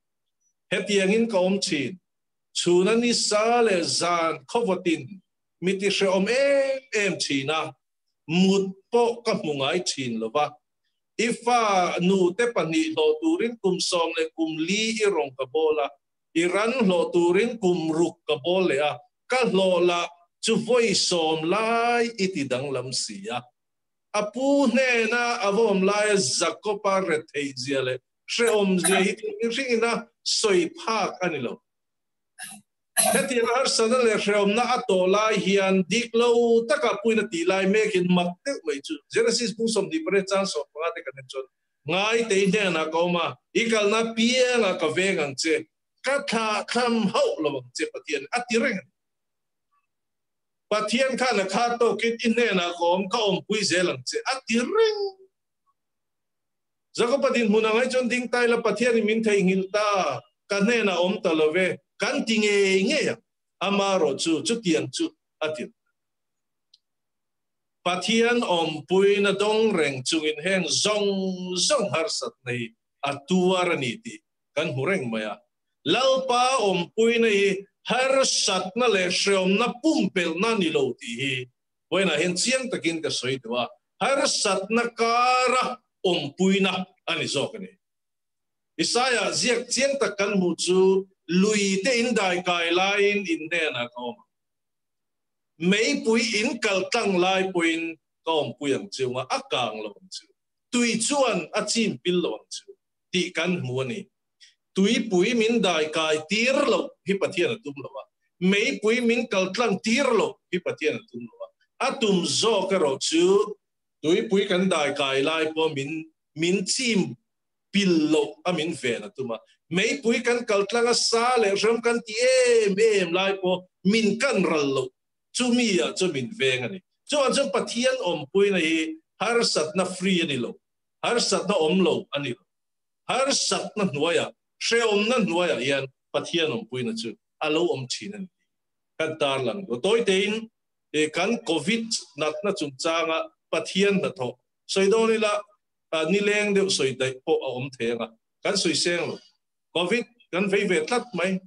Hetiangin ka awm thin. Chhuna ni sa leh zan khawvawtin mi ti hrehawm em em thin a, mut pawh ka hmu ngai thin lo va. I fa nute pahnih hlawh turin kum 10 leh kum 4 i rawng ka bawl a, i ran hlawh turin kum 6 ka bawl leh a, ka hlawh lah chu vawi 10 lai i ti danglam si a. A pu hnena a va awm laia Jakoba retheih zia leh hrehawm zia hi mihringin a sawi phak a ni lo. Hetiang harsatna leh hrehawmna a tawh lai hian dik lo taka puina tih lai mekin mak deuh mai chu Genesis bung 28 chang 15 te kan en chuan ngai te i hnenah ka awm a, i kalna piangah ka veng ang che, ka thlah thlam hauh lo ang che Pathian a ti reng a ni. Pathian khan a kha tawkin i hnenah ka awm, ka awmpui zel ang che a ti reng. Jakoba dinhmun ang ai chuan ding tai la Pathianin min theihnghilh ta, ka hnenah awm ta lo ve, kan ti ngei ngei ang. Amarawh chu chutiang chu a ti lo. Pathian awmpuina dawng reng chungin heng zawng zawng harsatna hi a tuar a ni tih kan hmu reng mai a. Lalpa awmpuina hi harsatna leh hreawmna pumpelhna ni lo tih hi vawiinah hian chiang takin ka sawi duh a, harsatna kara awmpuina a ni zawk a ni. Isaiah ziak chiang tak kan hmuh chu lui te in dai kai laiin in hnenah ka awm ang. Meipui in kal tlang lai pawhin ka awmpui ang chiu nga, a kang lo ang chiu. Tui chuan a chim pil lo ang chiu tih kan hmu a ni. Tuipui min dai kai tir loh hi Pathian a tum lo a, meipui min kal tlang tir loh hi Pathian a tum lo a. A tum zawk erawh chu tuipui kan dai kai lai pawh min min chim pil loh a min ven a tum a. Meipui kan kal tlang a sa leh hrem kan ti em em lai pawh min kan ral loh chu mi ah chu min veng a ni. Chuan chuan Pathian awmpuina hi harsatna free a ni lo, harsatna awm lo a ni lo. Harsatna hnuaiah, hrehawmna hnuaiah hian Pathian awmpuina chu a lo awm thin a ni tih kan tarlang duh. Tawi tein kan Covid natna chungchanga Pathian hnathawh sawi dawn ila nileng deuh sawi daih pawh a awm thei anga kan sawi seng lo. Covid kan vei ve tlat mai.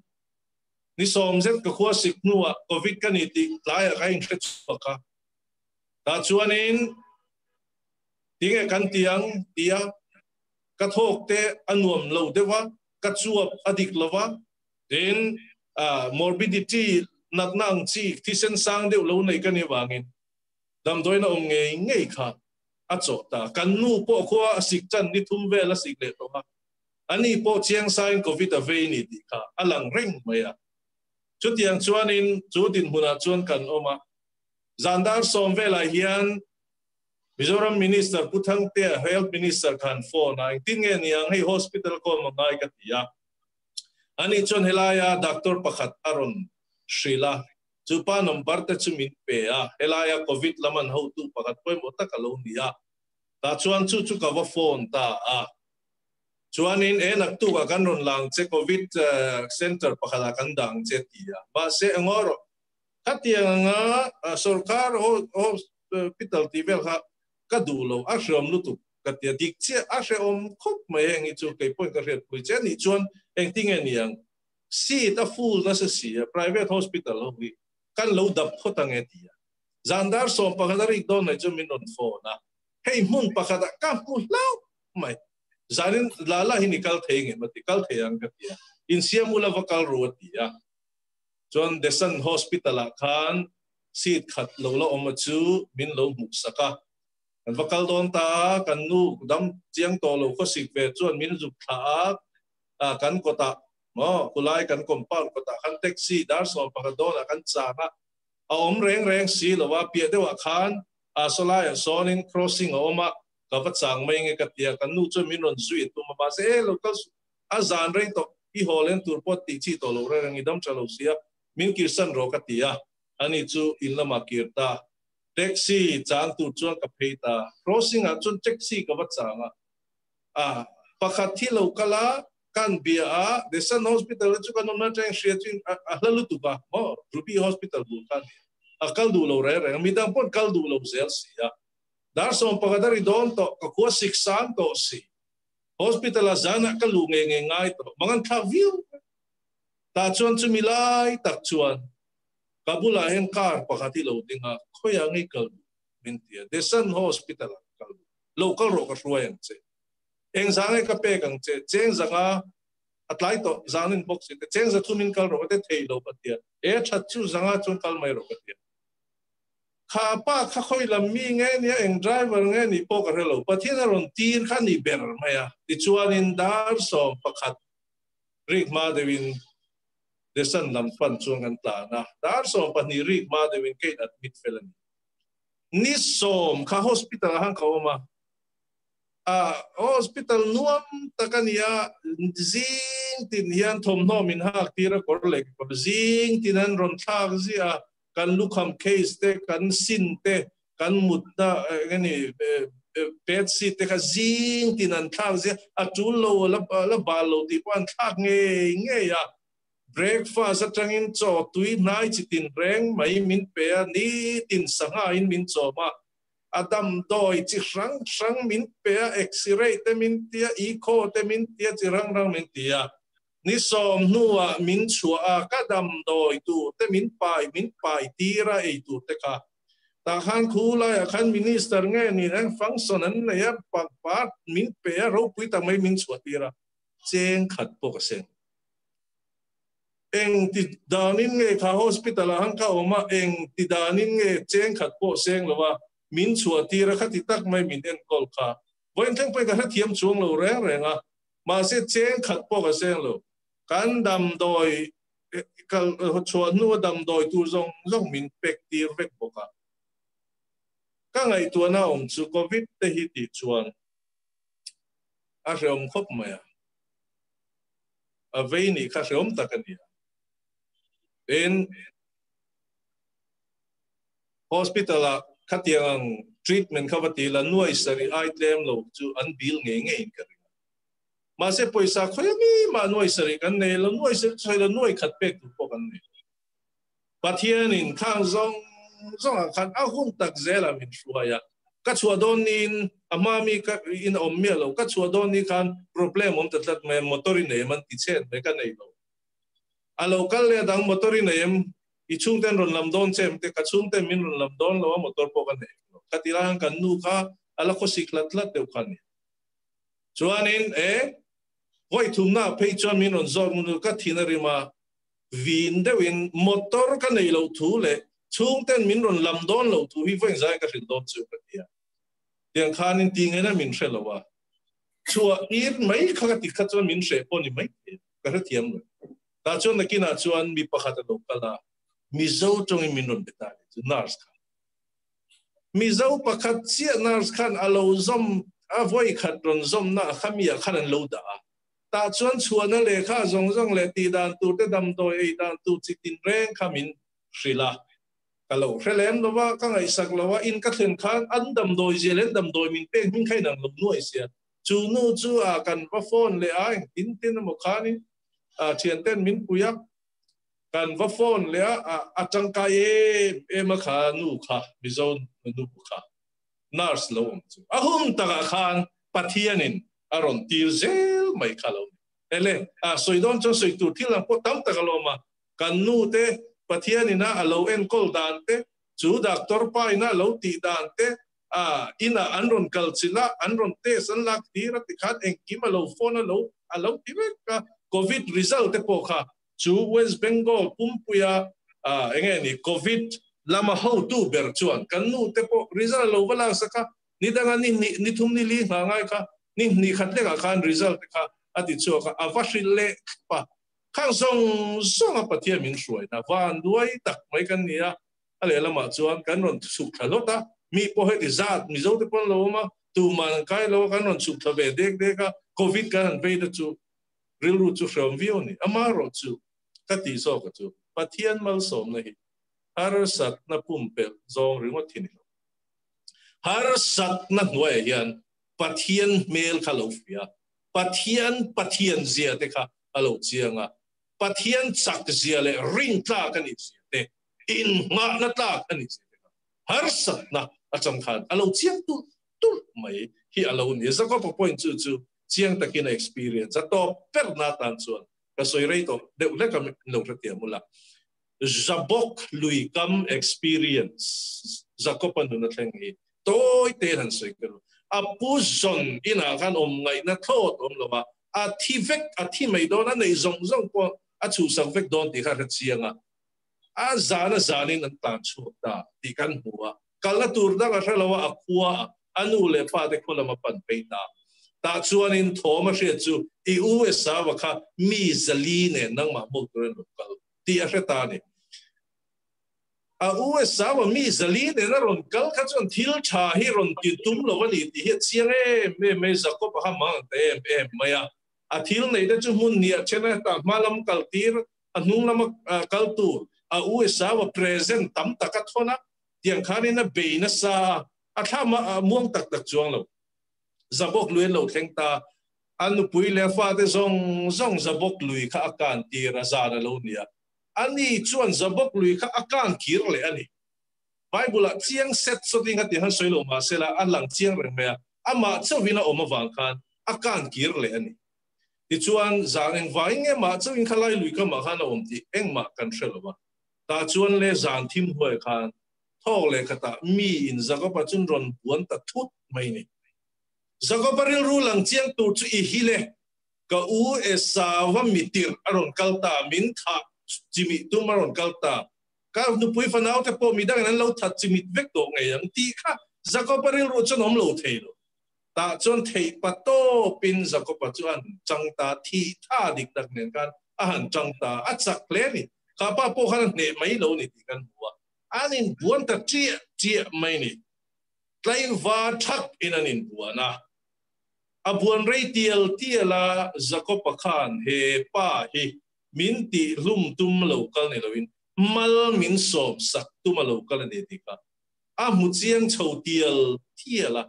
Ni 10 zet ka khua sik hnuah Covid ka ni tih tlaiah ka inhre chhuak a. Tah chuanin tinge kan ti ang tia ka thawk te a nuam lo deuh a, ka chuap a dik lo va, tin morbidity natna ang chi thisen sang deuh lo nei ka ni vangin damdawiin a awm ngei ngei kha a chawh ta. Kan nu pawh khua a sik chan ni thum vel a sik leh tawh a, ani pawh chiang sain Covid a vei ni tih kha a lang reng mai a. Chutiang chuanin chu dinhmunah chuan kan awm a, zandar 10 velah hian Mizoram Minister Pu Thangtea Health Minister khan phone a, engtin nge ni ang hei hospital ka awm angai ka ti a. Ani chuan helaia doctor pakhat a rawn hrilh a, chu pa number te chu min pe a, helaia Covid lam an hotu pakhat pawimawh tak a lo ni a. Tah chuan chu chu ka va phone ta a. Chuanin e naktukah kan rawn lang che Covid center pakhatah kan dang che ti a. Mahse engaw rawh khatiang anga sorkar hospital tih vel kha ka duh lo, a hreawm lutuk ka ti a, dik chiah a hreawm khawp mai heng hi chu kei pawhin ka hriatpui che a nih chuan engtinge ni ang seat a full nasa si a private hospital ho hi kan lo dap phawt ang e ti a, zandar 11 a rik dawn mai chu min rawn phone a, hei hmun pakhatah ka hmu hlauh mai zanin la la hi ni kal thei nge ma ti kal thei ang ka ti a, insiam ula va kal ru a ti a. Chuan Desan Hospital ah khan seat khat lo la awm a chu min lo hmuh sak a. Kan va kal dawn ta a, kan nu dam chiang tawh lo khaw sik ve chuan min zuk thlah a, kan kawtah Mo kulai kan compound ko ta khan taxi dar som pakhat dawn ah kan chang a, a awm reng reng si lo a, piah deuh ah khan a sawlai ah sawnin crossing a awm a, ka va chang mai nge ka ti a, kan nu chuan min rawn zui tum a, mahse e lo kal suh, a zan reng tawh, i haw len tur pawh tih chi tawh lo reng reng, i dam tha lo sia, min kirsan rawh ka ti a, ani chu in lamah kir ta. Taxi chang tur chuan ka phei ta, crossing ah chuan taxi ka va chang a, a pakhat hi lo kal a, kan bia a, The Sun Hospital chu kan awmna atang hria chu a hla lutuk a, maw Ruby Hospital bul kha a ni a, kal duh lo reng reng a, midang pawh an kal duh lo zel si a, dar 11 a ri dawn tawh, ka khua sik sang tawh si, hospital ah zanah ka luh ngei ngei ngai tawh, mang an thlak viau tah chuan chumi lai tak chuan Ka bulah hian car pakhat hi lo ding a, khawiah ngei kal duh min ti a, The Sun Hospital ah ka kal duh, lo kal rawh ka hruai ang che, eng zang nge ka pek ang che, cheng zanga a tlai tawh zangin bawk si te, cheng za thumin kal rawh ka ti thei lo ka ti a, e that chu zanga chuan kal mai rawh ka ti a. Kha pa kha khawi lam mi nge nia, eng driver nge nih pawh ka hre lo, Pathian a rawn tir kha ni ber mai a, tichuanin dar 11 rik hma deuhin Desan lam fan chuan kan tlan a, dar 12 rik hma deuhin ka in admit fel a ni. Ni 10 kha hospital ah khan ka awm a, a hospital nuam tak a ni a, zing tin hian thawmhnaw min hak tir a, kawr leh kekawr zing tin an rawn thlak ziah a, kan lukham case te, kan sin te, kan mutna eng nge ni bed sheet te kha zing tin an thlak zia, a tul lo la la bal lo tih pawh an thlak ngei ngei a, breakfast atangin chaw tui hnai chi tin reng mai min pe a, nitin sangha in min chawm a, a damdawi chi hrang hrang min pe a, x-ray te min ti a, echo te min ti a, chi rang rang min ti a, ni 10 hnuah min chhuah a, ka damdawi tur te min pai min pai tir a ei tur te kha. Tah khan khu laiah khan minister nge ni reng function an nei a, pangpar min pe a, ropui tak mai min chhuah tir a, cheng khat pawh ka seng. Eng ti danin nge kha hospital ah khan ka awm a, eng ti danin nge cheng khat pawh seng lo a, min chhuah tir a, khati tak mai min enkawl kha. Vawiin thleng pawhin ka hrethiam chuang lo reng reng a, mahse cheng khat pawh ka seng lo. Kan damdawi kal chhuah hnua damdawi tur zawng zawng min pek tir vek bawk a. Ka ngaihtuahna awm chu Covid te hi tih chuan a hrehawm khawp mai a, a vei nih kha hrehawm tak a ni a. Tin, hospital ah khatiang ang treatment kha va ti la nuai sarih ai tlem lo chu an bill ngei ngeiin ka ring a. Mahse pawisa khawi ami mah nuai sarih kan nei lo, nuai sarih chu sawi lo, nuai khat pek tur pawh kan nei lo. Pathianin khang zawng zawngah khan a hun tak zelah min hruai a, ka chhuah dawn niin a hma mi ka in a awm miah lo, ka chhuah dawn ni khan problem awm ta tlat mai a, motor i nei em an ti chhet mai, ka nei lo. A lo kal leh dang motor i nei em, i chhungten rawn lam dawn che em te, ka chhungten min rawn lam dawn lo a, motor pawh ka nei lo. Khatih lai khan kan nu kha a la khawsik hlat hlat deuh kha a ni. Chuanin e, vawi thumna phei chuan min rawn zawt ngun ka thin a rim a, vin deuhin motor ka nei loh thu leh chhungten min rawn lam dawn loh thu hi vawi zai ka hrilh dawn chu ka ti a. Tiang khanin ti ngaina min hre lo a, chhuah tir mai kha ka ti kha chuan min hreh pawh ni mai thei a, ka hrethiam lo. Tah chuan nakinah chuan mi pakhat a lo kal a, Mizo tawngin min rawn be ta a ni chu, nurse kha. Mizo pakhat chiah nurse khan a lo zawm a vawi khat rawn zawmna a kha mi ah khan an lo dah a. Tah chuan chhuahna lehkha zawng zawng leh tih dan tur te damdawi ei dan tur chi tin reng kha min hrilh a. Ka lo hre lem lo a, ka ngaihsak lo a, in ka thlen khan an damdawi zia leh an damdawi min pek hming kha inang lo nuai sia. Chu nu chu a kan va phone leh a engtin tin emaw khanin thianten min pui a. Kan va phone leh a, a tangkai em em a kha nu kha, Mizo nu kha, nurse lo awm chu. A hun takah khan Pathianin a rawn tir zel mai kha lo ni. Ele, a sawi dawn chuan sawi tur thil ang pawh tam tak a lo awm a. Kan nu te Pathianin a lo enkawl dan te, chu doctor pa ina a lo tih dan te, a inah an rawn kal chilh a, an rawn test an lak tir a tikhan engkim a lo phone a lo a lo ti vek a, Covid result te pawh kha Chu West Bengal pumpuia eng nge ni Covid lama hotu ber chuan kan nu te pawh result a lo va lak sak a, ni danga ni hnih, ni thum, ni li nghah ngai kha ni hnih khat lekah khan result te kha a ti chhuak a, a va hrilh leh thlap a. Khang zawng zawnga Pathian min hruaina van duai tak mai kan ni a, a lehlamah chuan kan rawn chhuk thla hlawt a, mi pawh heti zat Mizo te pawh an lo awm a, tuman an kai lo a, kan rawn chhuk thla ve dek dek a, Covid kan han vei te chu rilru chu hreawm viau a ni. Amaherawh chu ka tih zawk a chu Pathian malsawmna hi harsatna pumpelh zawng ringawt hi ni lo. Harsatna hnuaiah hian Pathian hmel kha lo fia a, Pathian Pathian zia te kha a lo chiang a, Pathian chak zia leh rin tlak a nih zia te, inngahna tlak a nih zia te kha harsatna atang khan a lo chiang tulh tulh mai hi a lo ni. Jakob-a point chu chu chiang takin a experience a, tawp berna atan chuan ka sawi rei tawh deuh hlek a, min lo hrethiam ula. Jabok lui kam experience Jakob-a nun a thleng hi tawi te han sawi ka ru. A pu zawn inah khan awm ngaihna thlawt awm lo a, a thi vek, a thi mai dawn, a neih zawng zawng pawh a chhuhsak vek dawn tih kha a hre chiang a. A zan a zanin an tan chhuak ta tih kan hmu a, kalna tur dang a hre lo a, a khua a, a nu leh pa te khaw lam a pan phei ta. Tah chuanin thawm a hriat chu i u Esau-a kha mi zali nen nangmah hmuh turin a lo kal tih a hre ta a ni. A u Esau-a mi zali nen a rawn kal kha chuan thil tha hi rawn ti tum lo a ni tih hi a chiang em em mai. Jakob-a kha mang ta em em mai a. A thil neih te chu hmun hnih a then a, tah hma lam kal tir, a hnung lama kal tur a u Esau-a present tam tak a thawn a, tiang khanin a bei nasa a, a thla muang tak tak chuang lo. Zabawk lui an lo thleng ta, a nupui leh a fate zawng zawng Zabawk lui kha a kan tir a, zan a lo ni a. Ani chuan Zabawk lui kha a kan kir leh a ni. Bible-ah chiang set sawtin kha ti han sawi lo mah sela, a lang chiang reng mai a, amah chauhin a awm avang khan a kan kir leh a ni. Tichuan, zan engvangin nge mah chauhin kha lai lui kamah khan a awm tih engmah kan hre lo a. Tah chuan le zan thim huai khan thawk leh khatah mi in Jakob-a chun rawn buan ta thut mai ni. Jakob-a rilru lang chiang tur chu i hi le, ka u Esau-a mitirh a rawn kal ta, min thah chimih tum a rawn kal ta, ka nupui fanau te pawh midangin an lo that chimit vek tawh ngei ang tih kha Jakob-a rilru chuan awm lo thei lo. Tah chuan theih pa tawpin Jakob-a chu a han chang ta, thih tha dik tak nen khan a han chang ta, a chak hle a ni. Kha pa pawh khan a hneh mai lo ni tih kan hmu a, an inbuan ta chiah chiah mai ni. Tlaiva thak in an inbuan a, a buan rei tial tial a, Jakob-a khan he pa hi min tih hlum tum lo kal ni loin mal min sawm sak tum a lo kal a ni tih kha a hmu chiang chho tial tial a.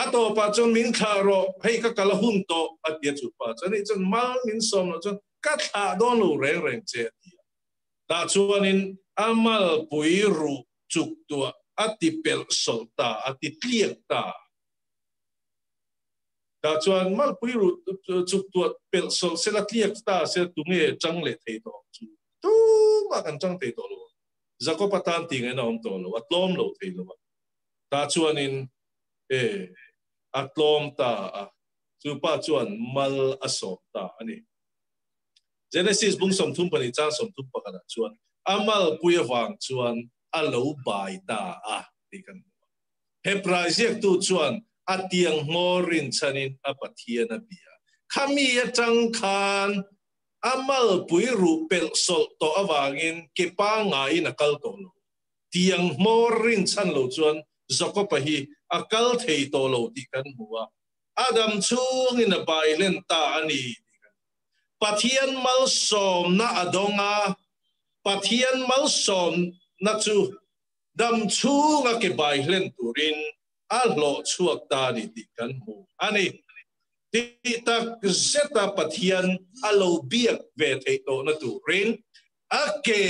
A tawpah chuan min thlah rawh, hei ka kal a hun tawh a ti a, chu pa chuan hei chuan mal min sawm loh chuan ka thlah dawn lo reng reng che a ti a. Tah chuanin a malpui ruh chuk tuah a ti pelh sawlh ta, a ti tliak ta. Tah chuan malpui ruh chuk tuah pelh sawlh sela tliak ta se tunge chang leh thei tawh ang chu? Tumah kan chang thei tawh lo ang. Jakob-a tan tih ngaihna a awm tawh lo, a tlawm lo thei lo a. Tah chuanin e a tlawm ta a, chu pa chuan mal a sawm ta a ni. Genesis bung 32 chang 31 ah chuan a malpui avang chuan a lo bai ta a tih kan hmu a. Hebrai ziaktu chuan a tiang hmawr rinchhanin a Pathian a bia. Khami atang khan a malpui ruh pelh sawlh tawh avangin ke pangaiin a kal tawh lo. Tiang hmawr rinchhan lo chuan Jakob-a hi a kal thei tawh lo tih kan hmu a. Adam chhungin a bai hlen ta a ni tih kan hmu. Pathian malsawmna a dawng a, Pathian malsawmna chu dam chhunga ke bai hlen turin a hlawh chhuak ta a ni tih kan hmu a ni. Tih tak zeta Pathian a lo biak ve theih tawhna turin a ke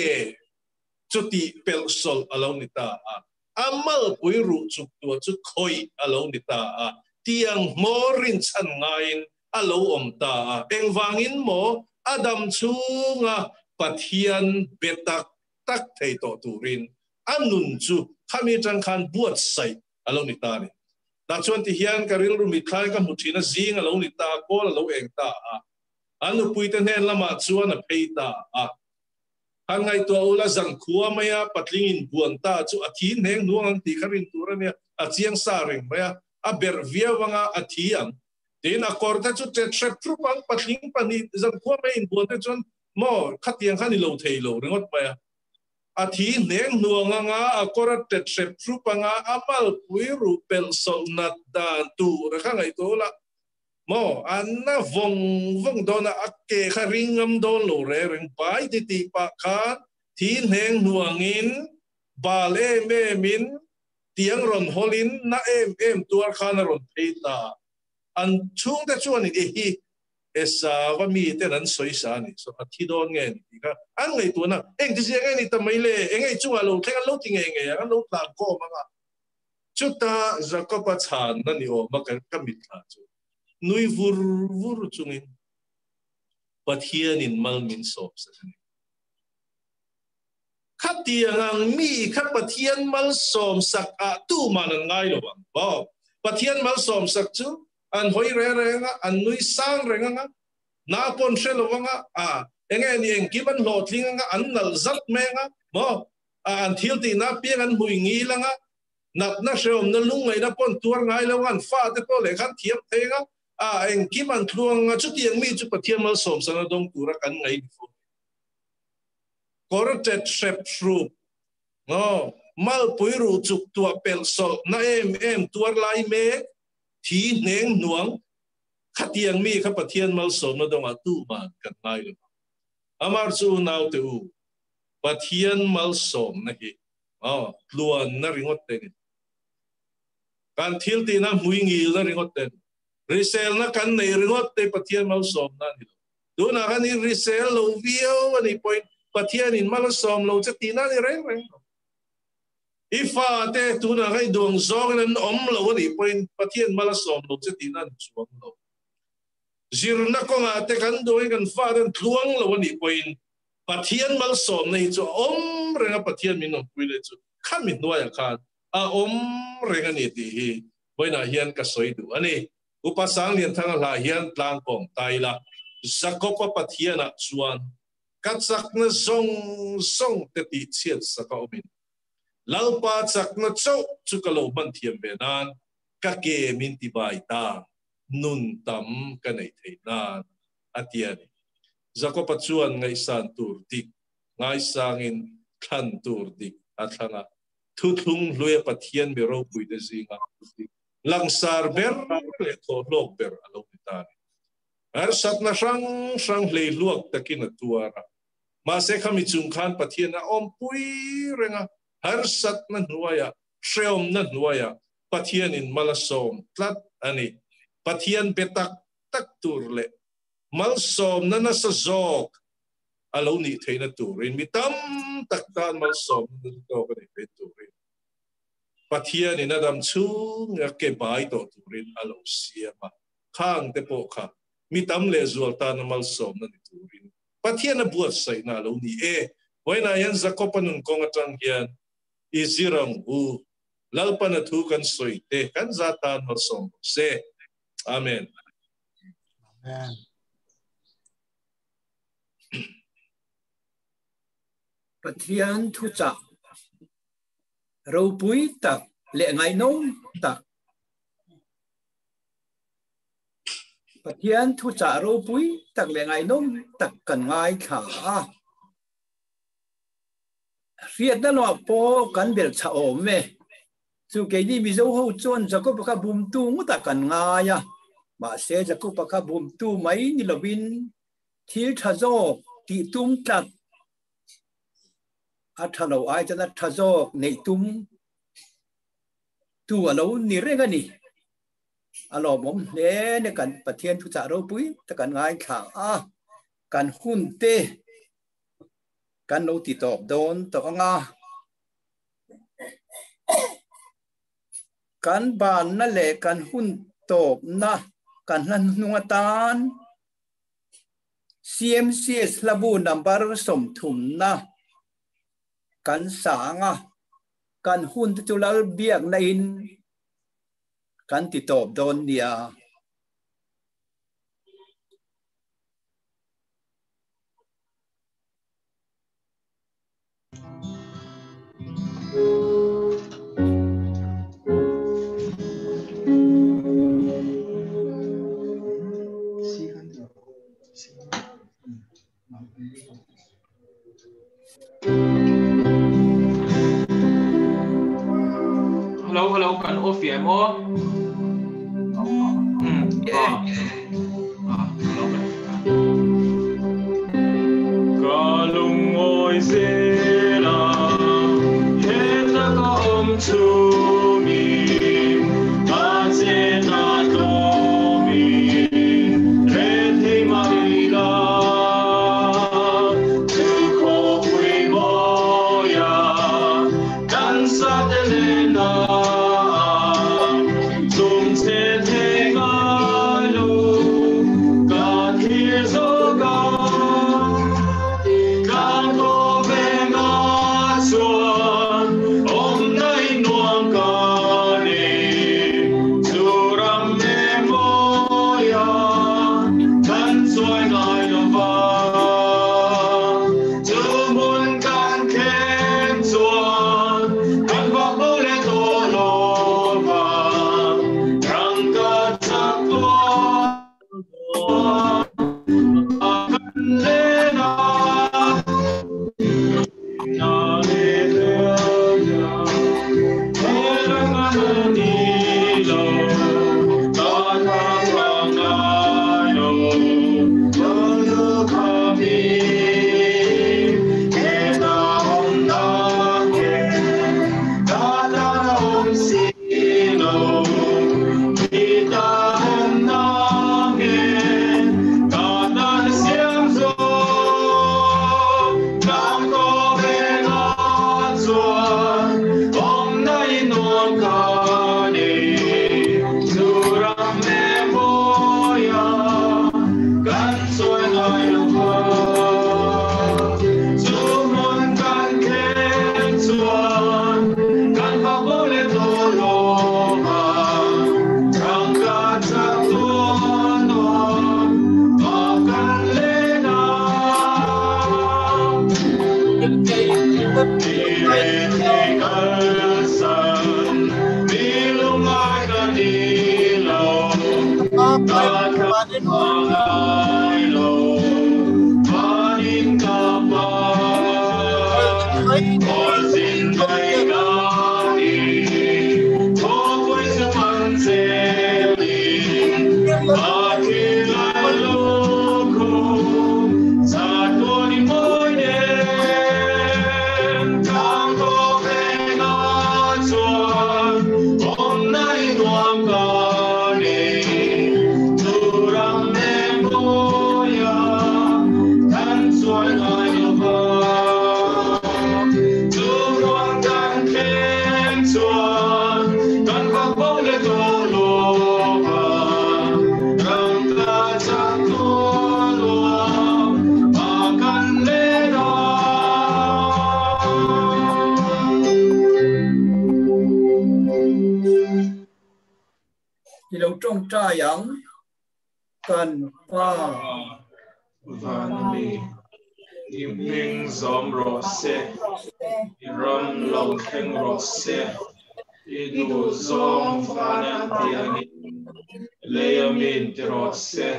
chu tih pelh sawlh a lo ni ta a, a malpui ruh chuk tuah chu khawih a lo ni ta a, tiang hmawr rinchhan ngaiin a lo awm ta a. Engvangin maw a dam chhunga Pathian be tak tak thei tawh turin a nun chu khami atang khan buatsaih a lo ni ta a ni. Tah chuan tihian ka rilru mitthlai ka hmu thin a, zing a lo ni ta a, kawl a lo eng ta a, a nupuite hnen lamah chuan a phei ta a. Han ngaihtuah ula zan khua mai a, patling in buan ta chu a thi hneng hnuang ang tih kha rin tur a nia, a chiang sa reng mai a, a berh viau anga a thi ang. Tin, a kawr te chu tet hrep thrup ang, patling pahnih zan khua mai in buan te chuan Mo khatiang khan ilo thei lo ringot pa ya. A thi neng nuanga nga a kora tet sep su panga amal pui ru pel sol nat dan tu ra kha ngai to la. Mo anna vong vong dona akke kha ringam don lo re ring pai ti ti pa kha thi neng nuangin bal em em in tiang ron holin na em em tuar khana ron pheita an chung te chuan in hi esa wa mi te nan soi sa ni so a thi don nge ni ka an ngai tu na eng ti sia nge ni ta mai le eng ai chunga lo thleng an lo ti nge nge an lo tlang ko ma nga chuta Jacoba chan na ni o ma ka mit tha chu nui vur vur chungin Pathian in mal min sop sa ni khatiang ang mi kha Pathian mal som sak a tu man an ngai lo bang bo Pathian mal som sak chu an hoi re re nga an nui sang re nga na pon she lo nga a enge ni eng ki ban lo thling nga an nal zat me nga mo an thil ti na piang an mui ngi la nga nat na sheom na lung ngai na pon tuar ngai lo an fa te po le khan thiam the nga a eng ki man thluang nga chu tiang mi chu Pathian mal som sana dong tura kan ngai ni fu kortet sep srup no mal pui ru chuk tua pel sol na em em tuar lai me thi neng nuang khatiang mi kha Pathian mal som na dong a tu man kan ngai lo amar chu nau te u Pathian mal som na hi a tluan na ringot te ni kan thil ti na mui ngi na ringot te resel na kan nei ringot te Pathian mal som na ni tu na kan ni resel lo vio ani point Pathian in mal som lo che ti na ni reng reng ifa te tu na kai duang zong nan om lo ani point Pathian mal som lo che ti na chuang lo zir na ko nga te kan doi kan fa den tluang lo ani point Pathian mal som nei chu om renga Pathian min om pui le chu khan min nuai khan a om renga ni ti hi boina hian ka soi du ani upasang lian thang la hian tlang kom tai la Jacoba Pathian a chuan ka chak na zong zong te ti chiat saka omin lalpa chak na chau chu ka lo man thiam be nan ka ke min ti bai ta nun tam ka nei thei nan atiani Jacoba chuan ngai san tur dik ngai sangin thlan tur dik a thlanga thu thlung hluia Pathian mi ro pui te zinga langsar ber le tho lok ber alo ni ta ni har sat na sang sang hlei luak takin a tuara ma se khami chung khan Pathian a om pui renga har sat na nuaya hreom na nuaya Pathian in malasom tlat ani Pathian betak tak tur le malsom na na sa zok alo ni theina turin mi tam tak tan malsom na to ka ni pe turin Pathian in adam chung a ke bai to turin alo siama khang te po kha mi tam le zual ta na malsom na ni turin Pathian a buat sai na lo ni e waina yan Jacobanun kong atang hian izirang u lalpana thu kan soi te kan zatan malsom se. Amen. Amen. Pathian thu cha ro pui tak le ngai nom tak Pathian thu cha ro pui tak le ngai nom tak kan ngai kha riat na lo po kan bel cha om me chu ke ni mi zo ho chon Jacob kha bum tu ngu ta kan ngai ya ma se Jacob kha bum tu mai ni lovin thil tha zo ti tum tlat a tha lo ai chana tha zo nei tum tu alo ni re ga ni alo mom le ne kan Pathian thu cha ro pui ta kan ngai kha a kan hun te kan lo ti top don to nga kan ban na le kan hun top na kan lan nunga tan CMCS labu number som thum na kan sanga kan hun tu lal biak na in kan ti top don nia Hello kan off em aw. Ka lungawi zela heta ka awm chungin ka che ta tlawmin rethei mah ila chu khawpui mawia kan sa te lena zum che thei ngai lo ka thlir zawk a tlang tawh ve nga chuan awmna in nuam ka nei chu ram me mawia kan chuai ngai lo va chu hmun kan thleng chuan kan vak bo leh tawh lo va rangka chak tual kan len a I lo tawngtai ang kan Pa. Van ami, i hming zawm rawh se, i ram lo thleng rawh se, i duh zawng van an ti angin lei amin ti rawh se,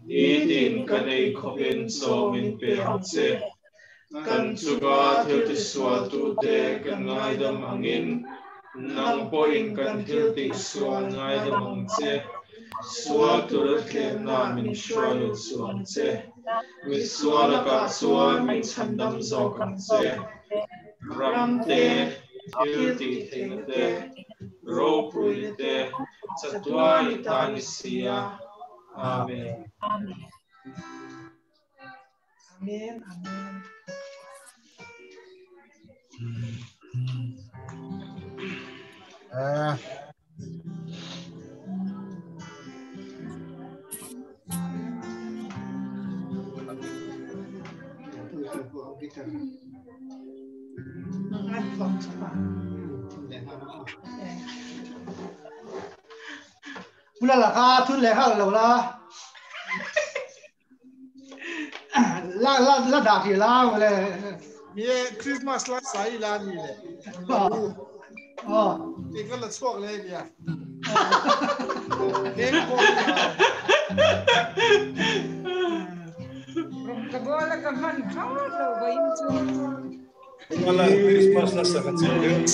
nitin kan ei khawpin chaw min pe ang che, kan chunga thil tisualtute kan ngaidam angin nang pawhin kan thil tihsual ngaidam ang che, sual tura thlemna min hruai lut suh ang che, misual lakah chuan min chhandam zawk ang che, ram te, thil tih theihna te, ropuina te, chatuan i ta ni si a. Amen. Amen. Amen. Pula la kha thun le kha lo la la la la dah hi la le mi Christmas la sai la ni le oh ti ka la chuak le nia leng ko Ka bola ka man kha lo ba in chu. Wala Christmas na sa katsilyo.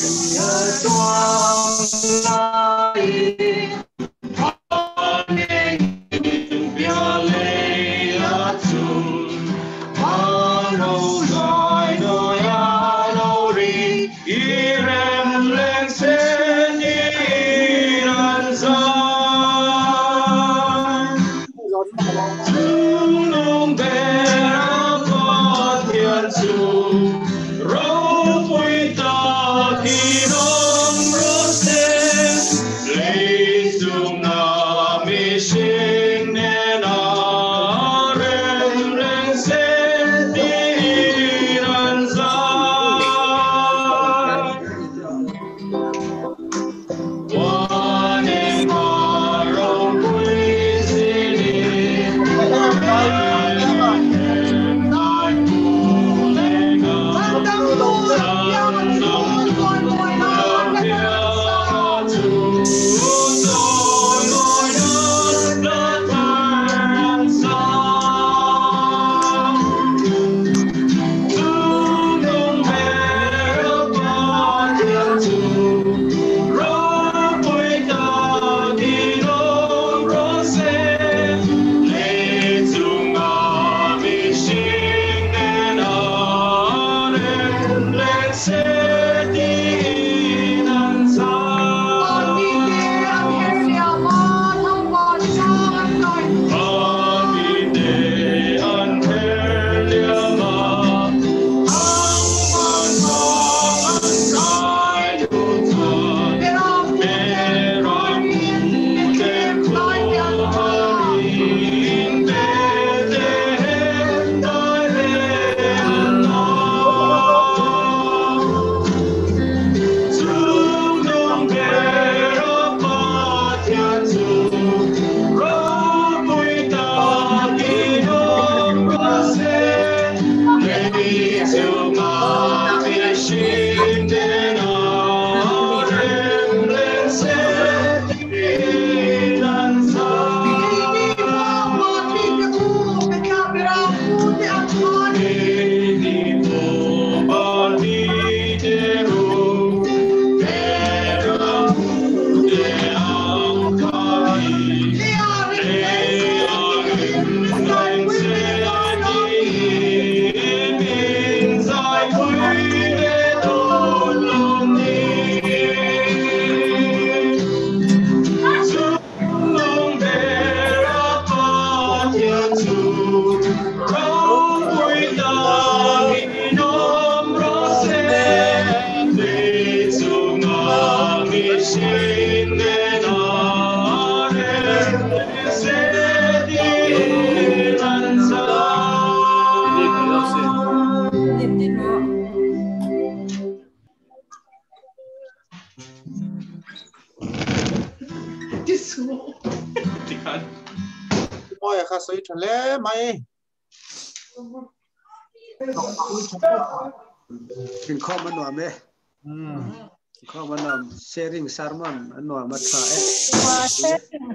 Sharing sermon ano ma tha e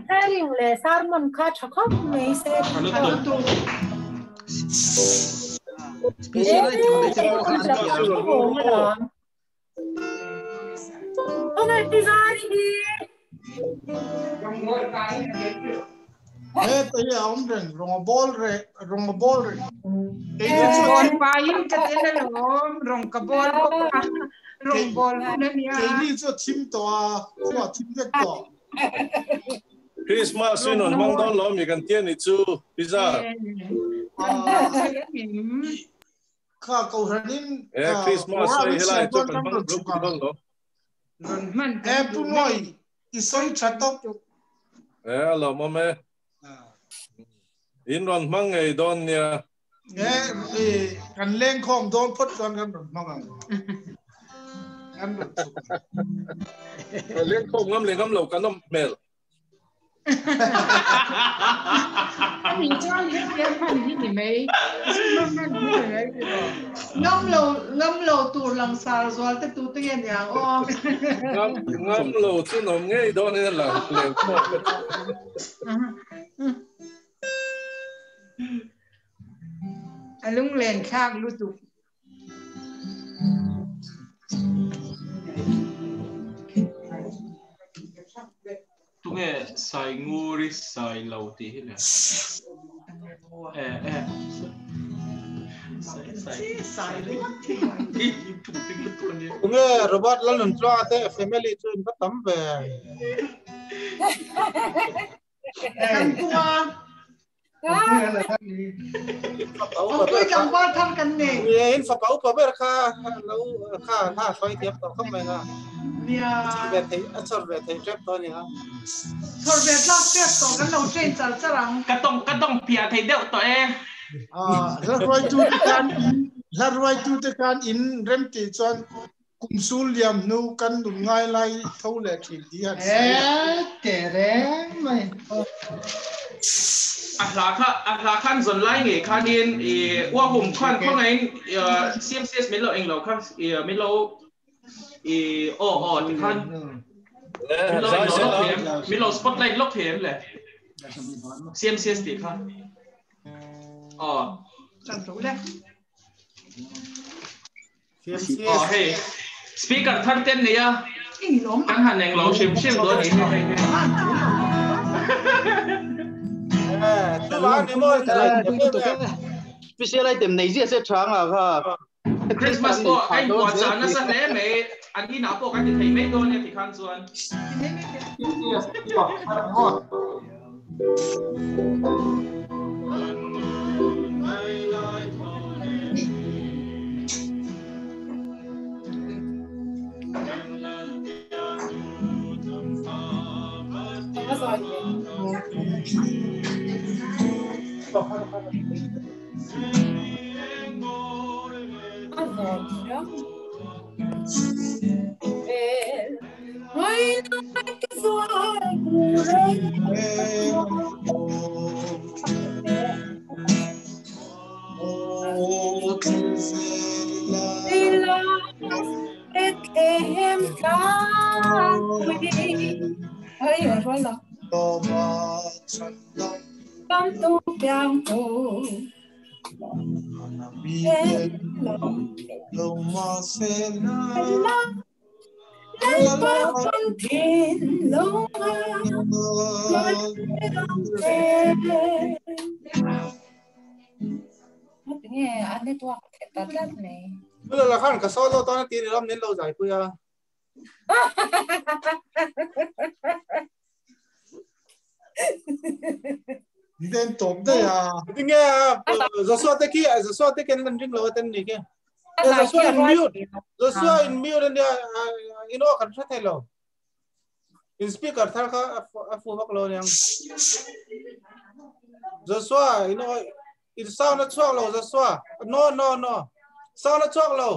sharing le sermon kha thakop mei sharing special ai thong le ko kha Ona tizari hi Eh to ye om reng rong bol re rong bol re bol pain ka te na lom rong ka bol ko rong bol na niya ke ni cho thim to a cho thim dek to Christmas in on mang don lom mi kan tian ni chu pizza kha ko ranin eh Christmas ai helai to kan mang don lo man eh pu moi i soi chatok eh lo mo me in ron mang ngai don nia eh kan leng khom don phot chuan kan ron mang ang kan ron chuk leng khom ngam le ngam lo kan om mel Ani chuan hian hian man hi ni mai man hi ni mai ngam lo tur lang sar zual te tu te yan yang o ngam lo chu nom ngei don ni lang leng khom alung len khak lu tu Tunge sai nguri sai lo ti hi le. Eh eh. Sai sai sai le. Tunge Robert Lalun Tluanga te family chu in va tam ve. Kan pua. Pui tlangval thar kan nei. In fapa upa ber kha lo kha kha hruai thiam tawh khawp mai kha. Nia. Chhawr ve thei a chhawr ve thei tep tawh a ni a. Chhawr ve tlak tep tawh kan lo train char char ang. Ka tawng ka tawng piah thei deuh tawh e. Hla hruaitu te khan hla hruaitu te khan in rem tih chuan kum sul liam hnu kan nun ngai lai tho leh thin tih han sawi a. E teh reng mai. A hla kha a hla khan zawn lai ngei khanin i uahum khan khawngaihin CMCS min lo englo kha i min lo i aw aw ti khan min lo englo lawk thei em min lo spotlight lawk thei em le CMCS tih kha aw. Chan tho le. Aw hei speaker thar ten nei a kan han eng lo hrim hrim dawn ni hei hei. Special item nei zia se tha nga kha. Christmas pawh ka inpuahchah nasa hle mai an inah pawh kan ti thei mai dawn e tikhan chuan. La khan ka solo to na ti ram nen lo zai pui a. Den top de a. Tinge Joshua te khi Joshua te ken lan ring lo ten ni ke. Joshua in mute. Joshua in mute and in o kan thai lo. In speaker thar kha a fu vak lo niang. Joshua in o in sound a chuak lo Joshua. No no no. Sound a chuak lo.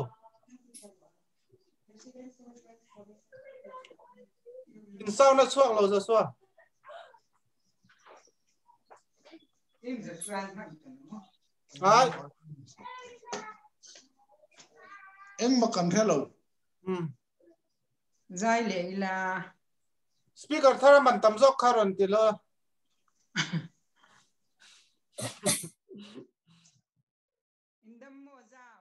In sound a chuak lo Joshua. Ai. Eng ma kan hre lo. Zai leh ila. Speaker thar man tam zawk kha rawn ti lo. Indam maw zau.